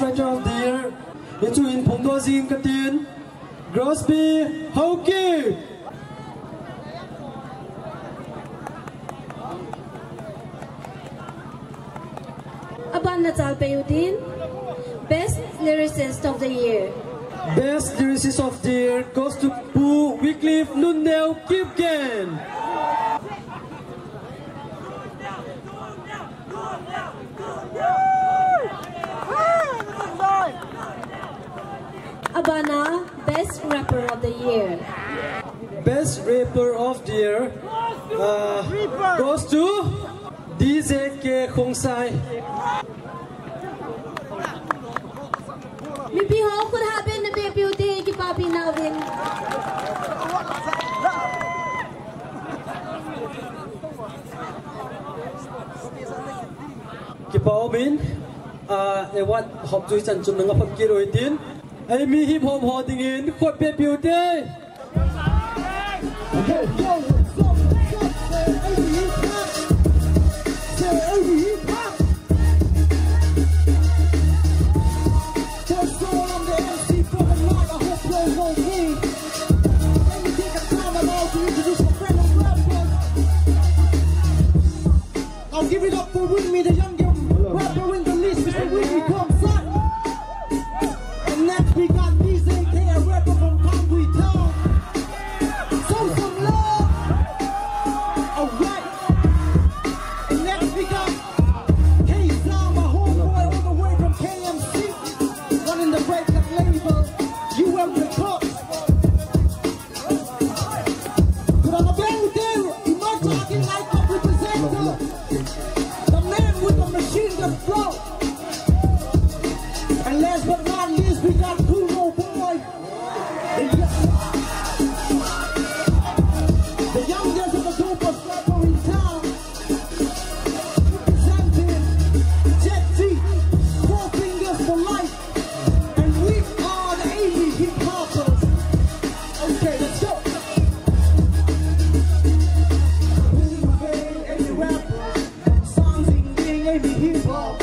Songwriter of the Year, hichu hin phongdoh jing katin, Grosby Haokip. Aban nachal peh utin, Best Lyricist of the Year. Best Lyricist of the Year goes to Pu Wycliffe Nunneo Kipgen. Abana, Best Rapper of the Year. Best Rapper of the Year, uh, goes to D J K Khongsai. Mipi ho khut hah ben na beh piu te, kipapi nauvin. Kipa umin, ah, award hop chu hichan chun nanga phot kit uhitin. Eimi hip hop ho dingin khut beh piu te. Yo, yo, what's up, what's up? Say, Eimi hip hop. Say, Eimi hip hop. First of all, I'm the M C for the night. I hope you all know me. Let me take a time out to introduce my fellow rappers. Now give it up for Winnie, the youngest rapper in the list, Mister Winnie Kongsan. And next we got D J K, a rapper from Kangpokpi Town. Show some love. Alright. And next we got K Sound, my homeboy all the way from K M C, running the record label, U M Records. Put on a bang there, Immortal King Night Club representative, the man with the machine gun flow. And last but not least, we got Kumo Boy, the young, the youngest and the dopest rapper in town. Representing Jet T, Four Fingers for Life, and we are the Eimi Hip Hoppers. Okay, let's go. Eimi rapper, sounds in Eimi Hip Hop.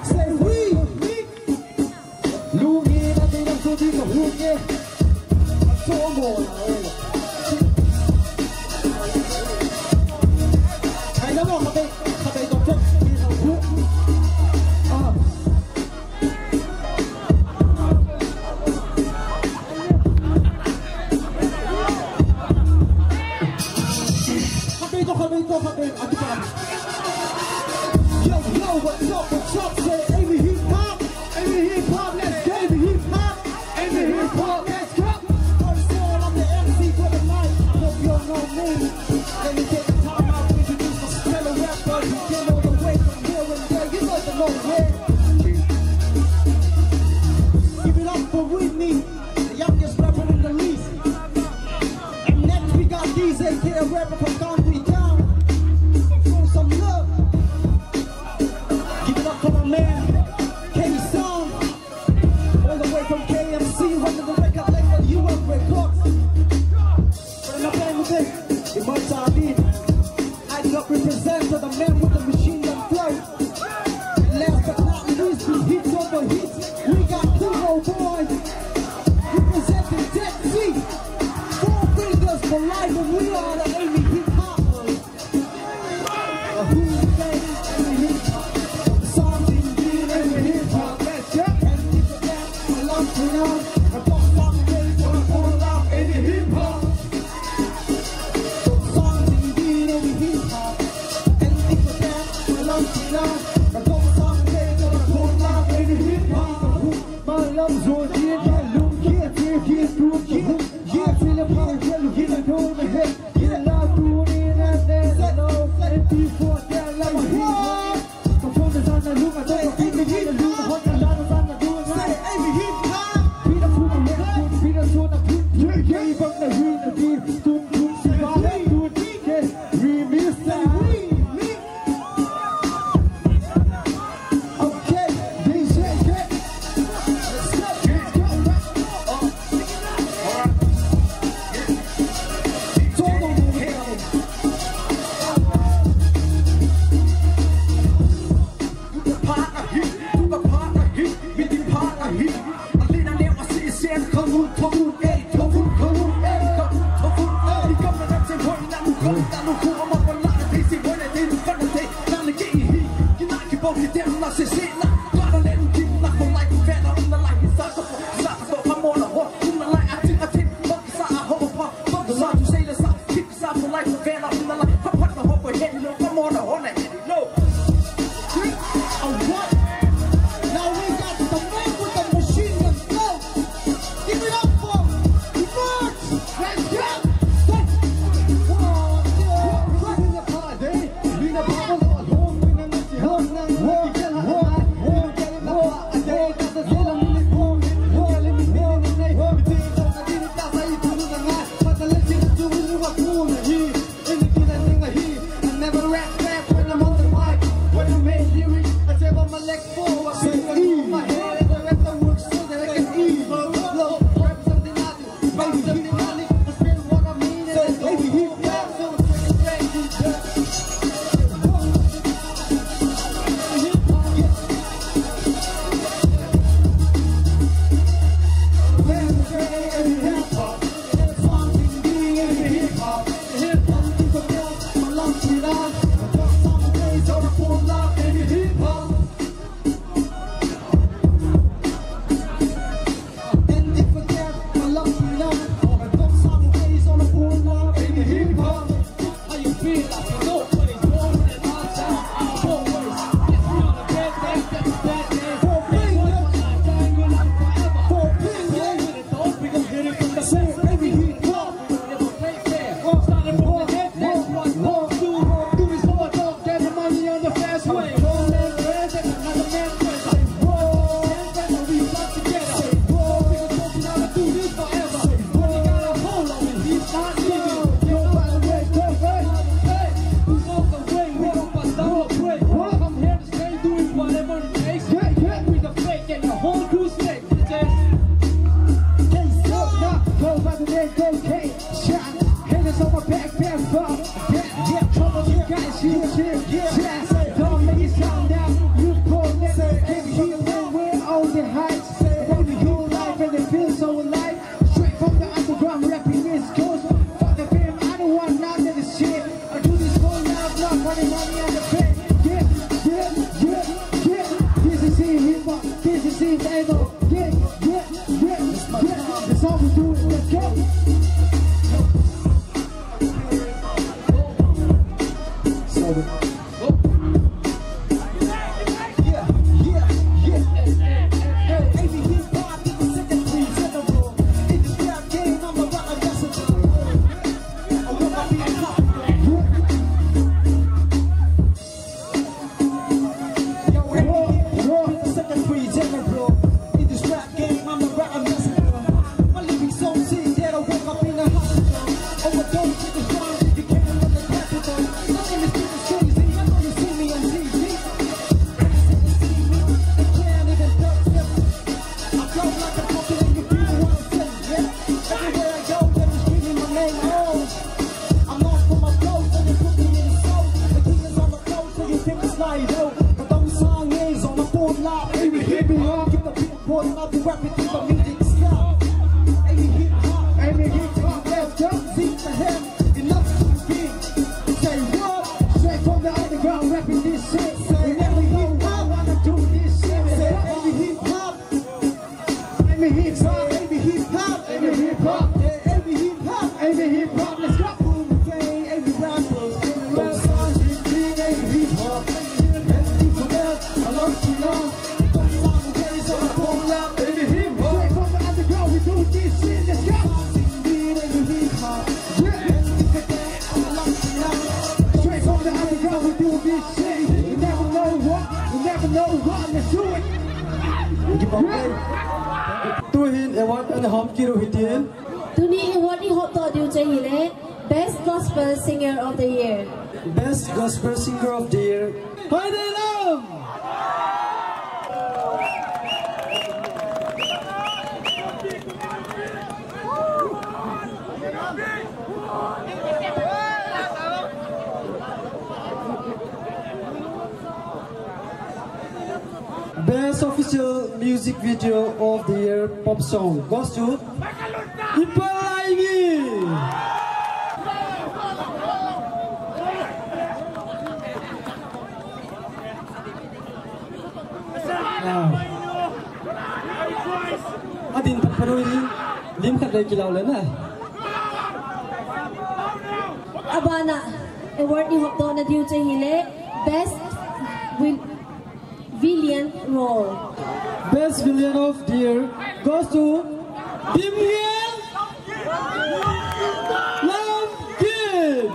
Say we. Lungi na ti na su di ka hu ke. So mo na e. Hai na mo ka pe, ka pe to to. Ni sa hu. Ah. Ka pe to, ka pe to, ka pe. Ati pa. Yo, yo, what's up, what's up? Say, Eimi Hip Hop. Eimi Hip Hop, let's go. Eimi Hip Hop, Eimi Hip Hop, let's go. First of all, I'm the M C for the night. I hope you all know me. Let me take the time out to introduce my fellow rappers who came all the way from here and there. You know the long way. Give it up for Whitney, the youngest rapper in the list. And next we got D J K, a rapper from Kangpokpi Town. Show some love. Give it up for my man, K Sound. All the way from K M C, running the record label, U M Records. But I'm not playing with it. Immortal King Night Club represents the man with the machine gun flow. And last but not least, we hit over hits. We got Kumo Boy representing Jet T. Four Fingers for Life, and we are the Eimi Hip Hoppers. Now we got the man with the machine gun flow. Give it up for Emerge. Let's go. Tuhin award ana hom kit u hitin. Tuni award i hot to diu chu ahile Best Gospel Singer of the Year. Best Gospel Singer of the Year. Hoineilam! Best of Official music video of the year pop song goes to Ipalaini. Adin phat phat u hi, lim khat le kilau le na. Abana award i hopdoh na diu chu hile best vil-, villain role. Best villain of the year goes to Dimlian Lamkin.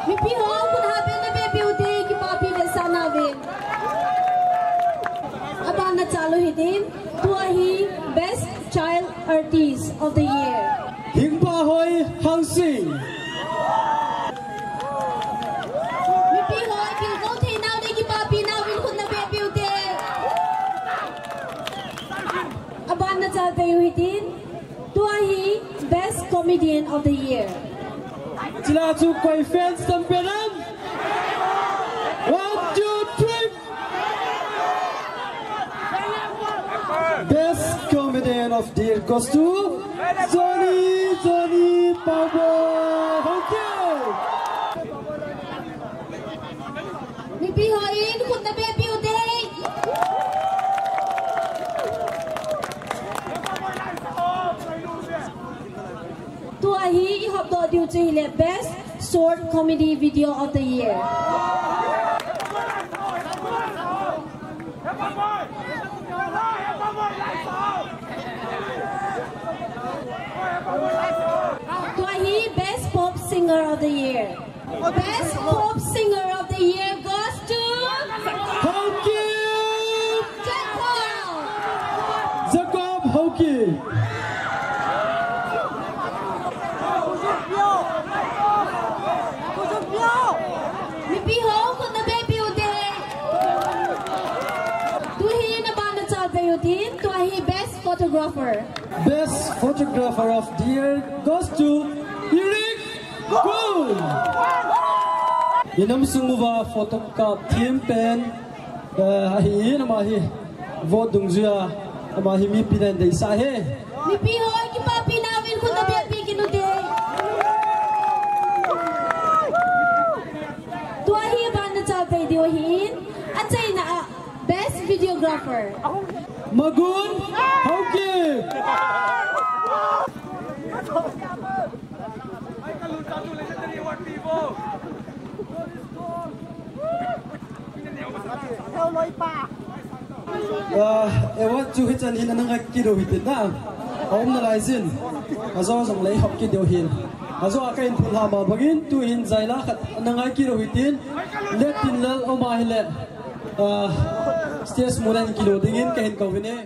Mipi ho, khut hah beh na beh piu te, kipapi le sana ve. Abana chalu hitin, tua hi Best Child Artist of the Year. Hingpahoi Hangsing. Mipi ho, kilkou thei nau le kipapi nau vin khut na beh piu te. Abana chal pei u hitin. Tua hi Best Comedian of the Year. Chila chu koi fans tam pen am? One, two, three. Best Comedian of the Year goes to Johnny, Johnny Pabo. Thank you. Mipi hon khut na beh piu te. Tua hi i hopdoh diu chu hile Best Short Comedy Video of the Year. Tua hi Best Pop Singer of the Year. Best Pop Singer of the Year goes to Haokip Jacob. Jacob Haokip. Mipi ho, khut na beh piu te. Tuhin abana chal pei u tin, tua hi Best Photographer. Best Photographer of the Year goes to Eric Kul. I nam sung uva photo kap thiem pen, eh, ahi in, ama hi vote dungjuia, ama hi mipi in deisah e. Mipi ho, kipapi nau vin khut na beh pi kit u te. Tua hi abana chal pei diu ahin, achaina a Best Videographer. Magun Haokip. Ah, award chu hichan hin ana ngai kit u hitin na. Aum nalai jin. Ajo jong lei hop kit diu hin. Ajo a ka hin phulha ma bangin tuhin jaila khat ana ngai kit u hitin. Lettinlal Oma hile. Ah, stage mun a hin kilo dingin kahin kou vin e.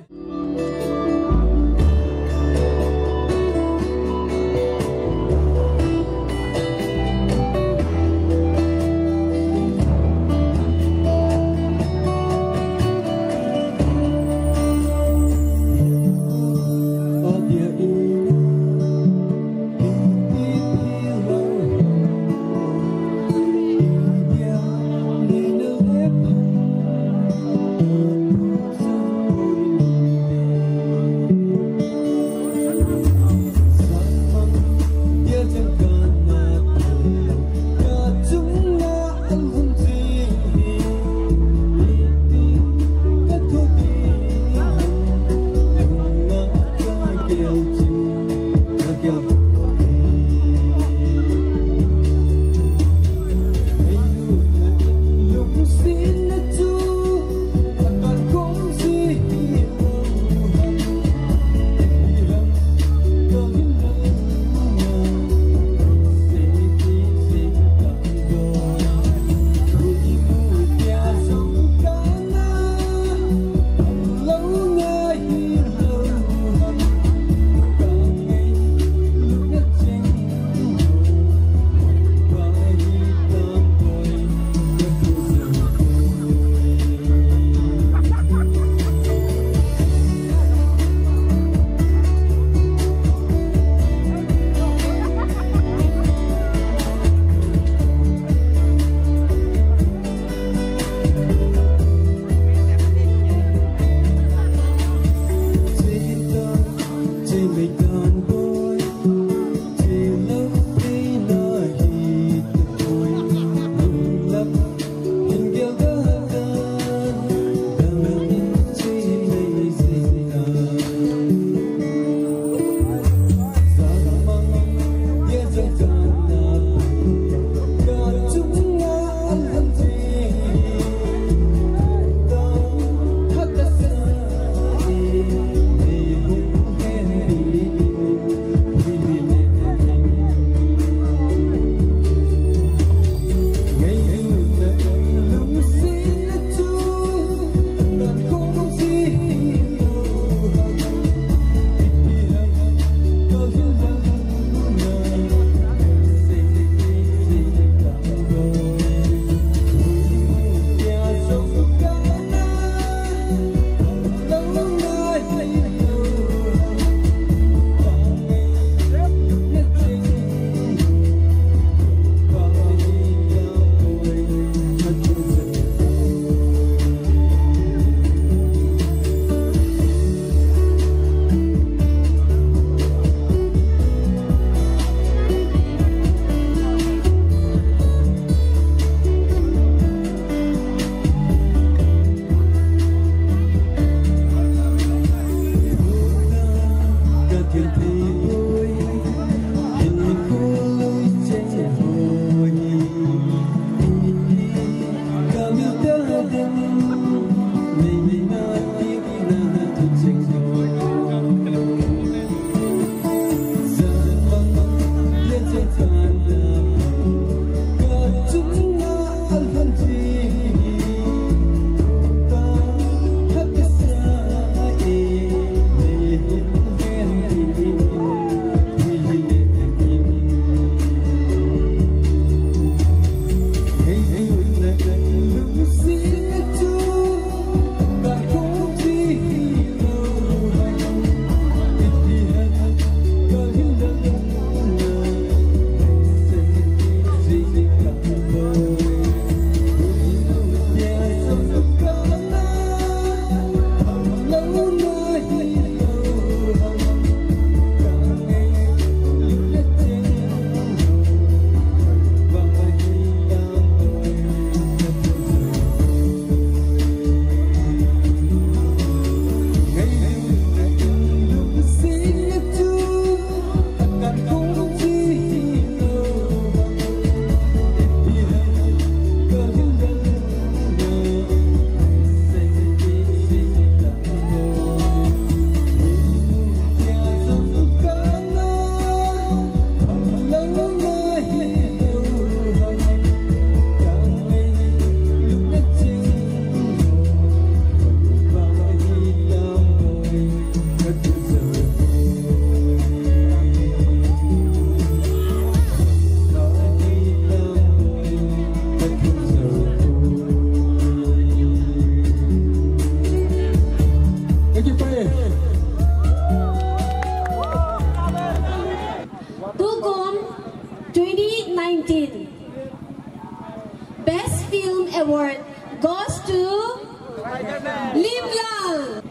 Best Film Award goes to Lim Lal.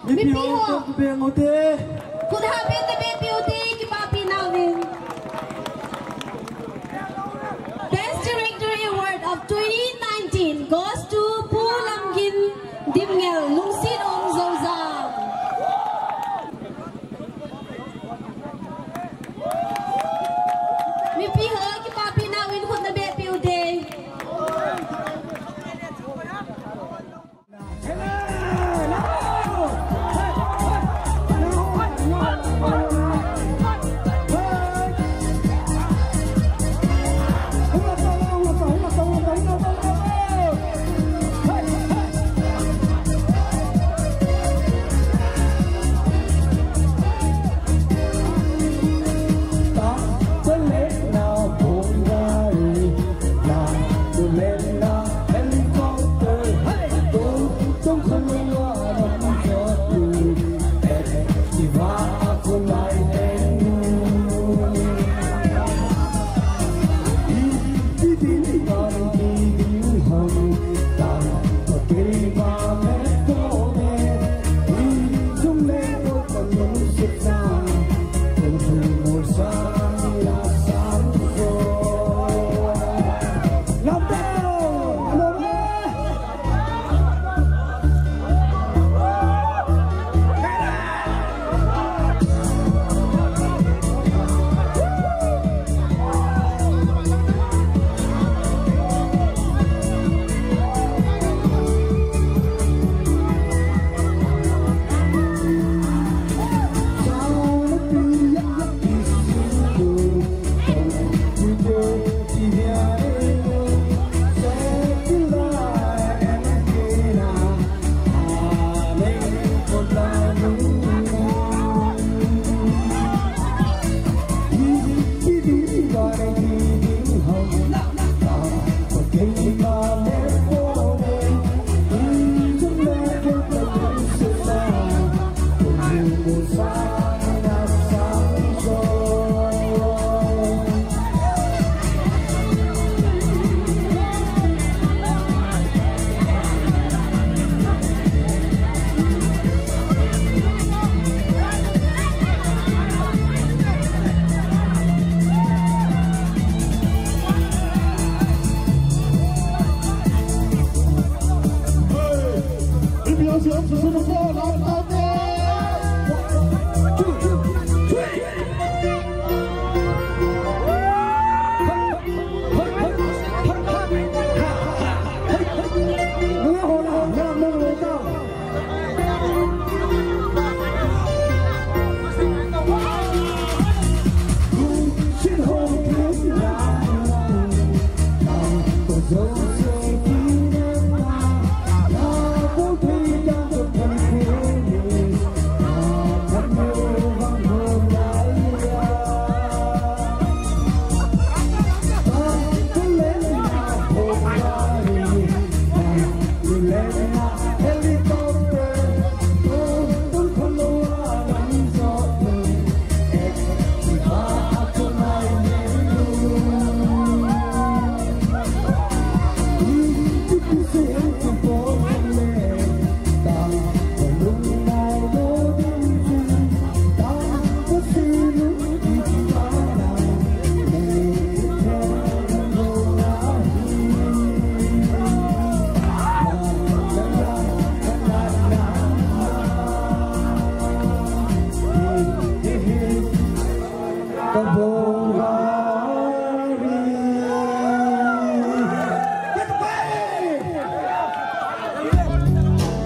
Mipi ho. Khut ha beh na beh piu te, kipapi nauvin. Best Director Award of twenty nineteen goes to Pu Lamgin Dimngel, Lungset Um Zouzang. Mipi ho, kipapi nauvin khut na beh piu te.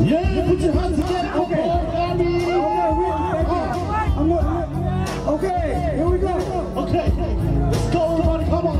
Yeah, put your hands together for Paul Gari. Okay, here we go. Okay, let's go, everybody, come on.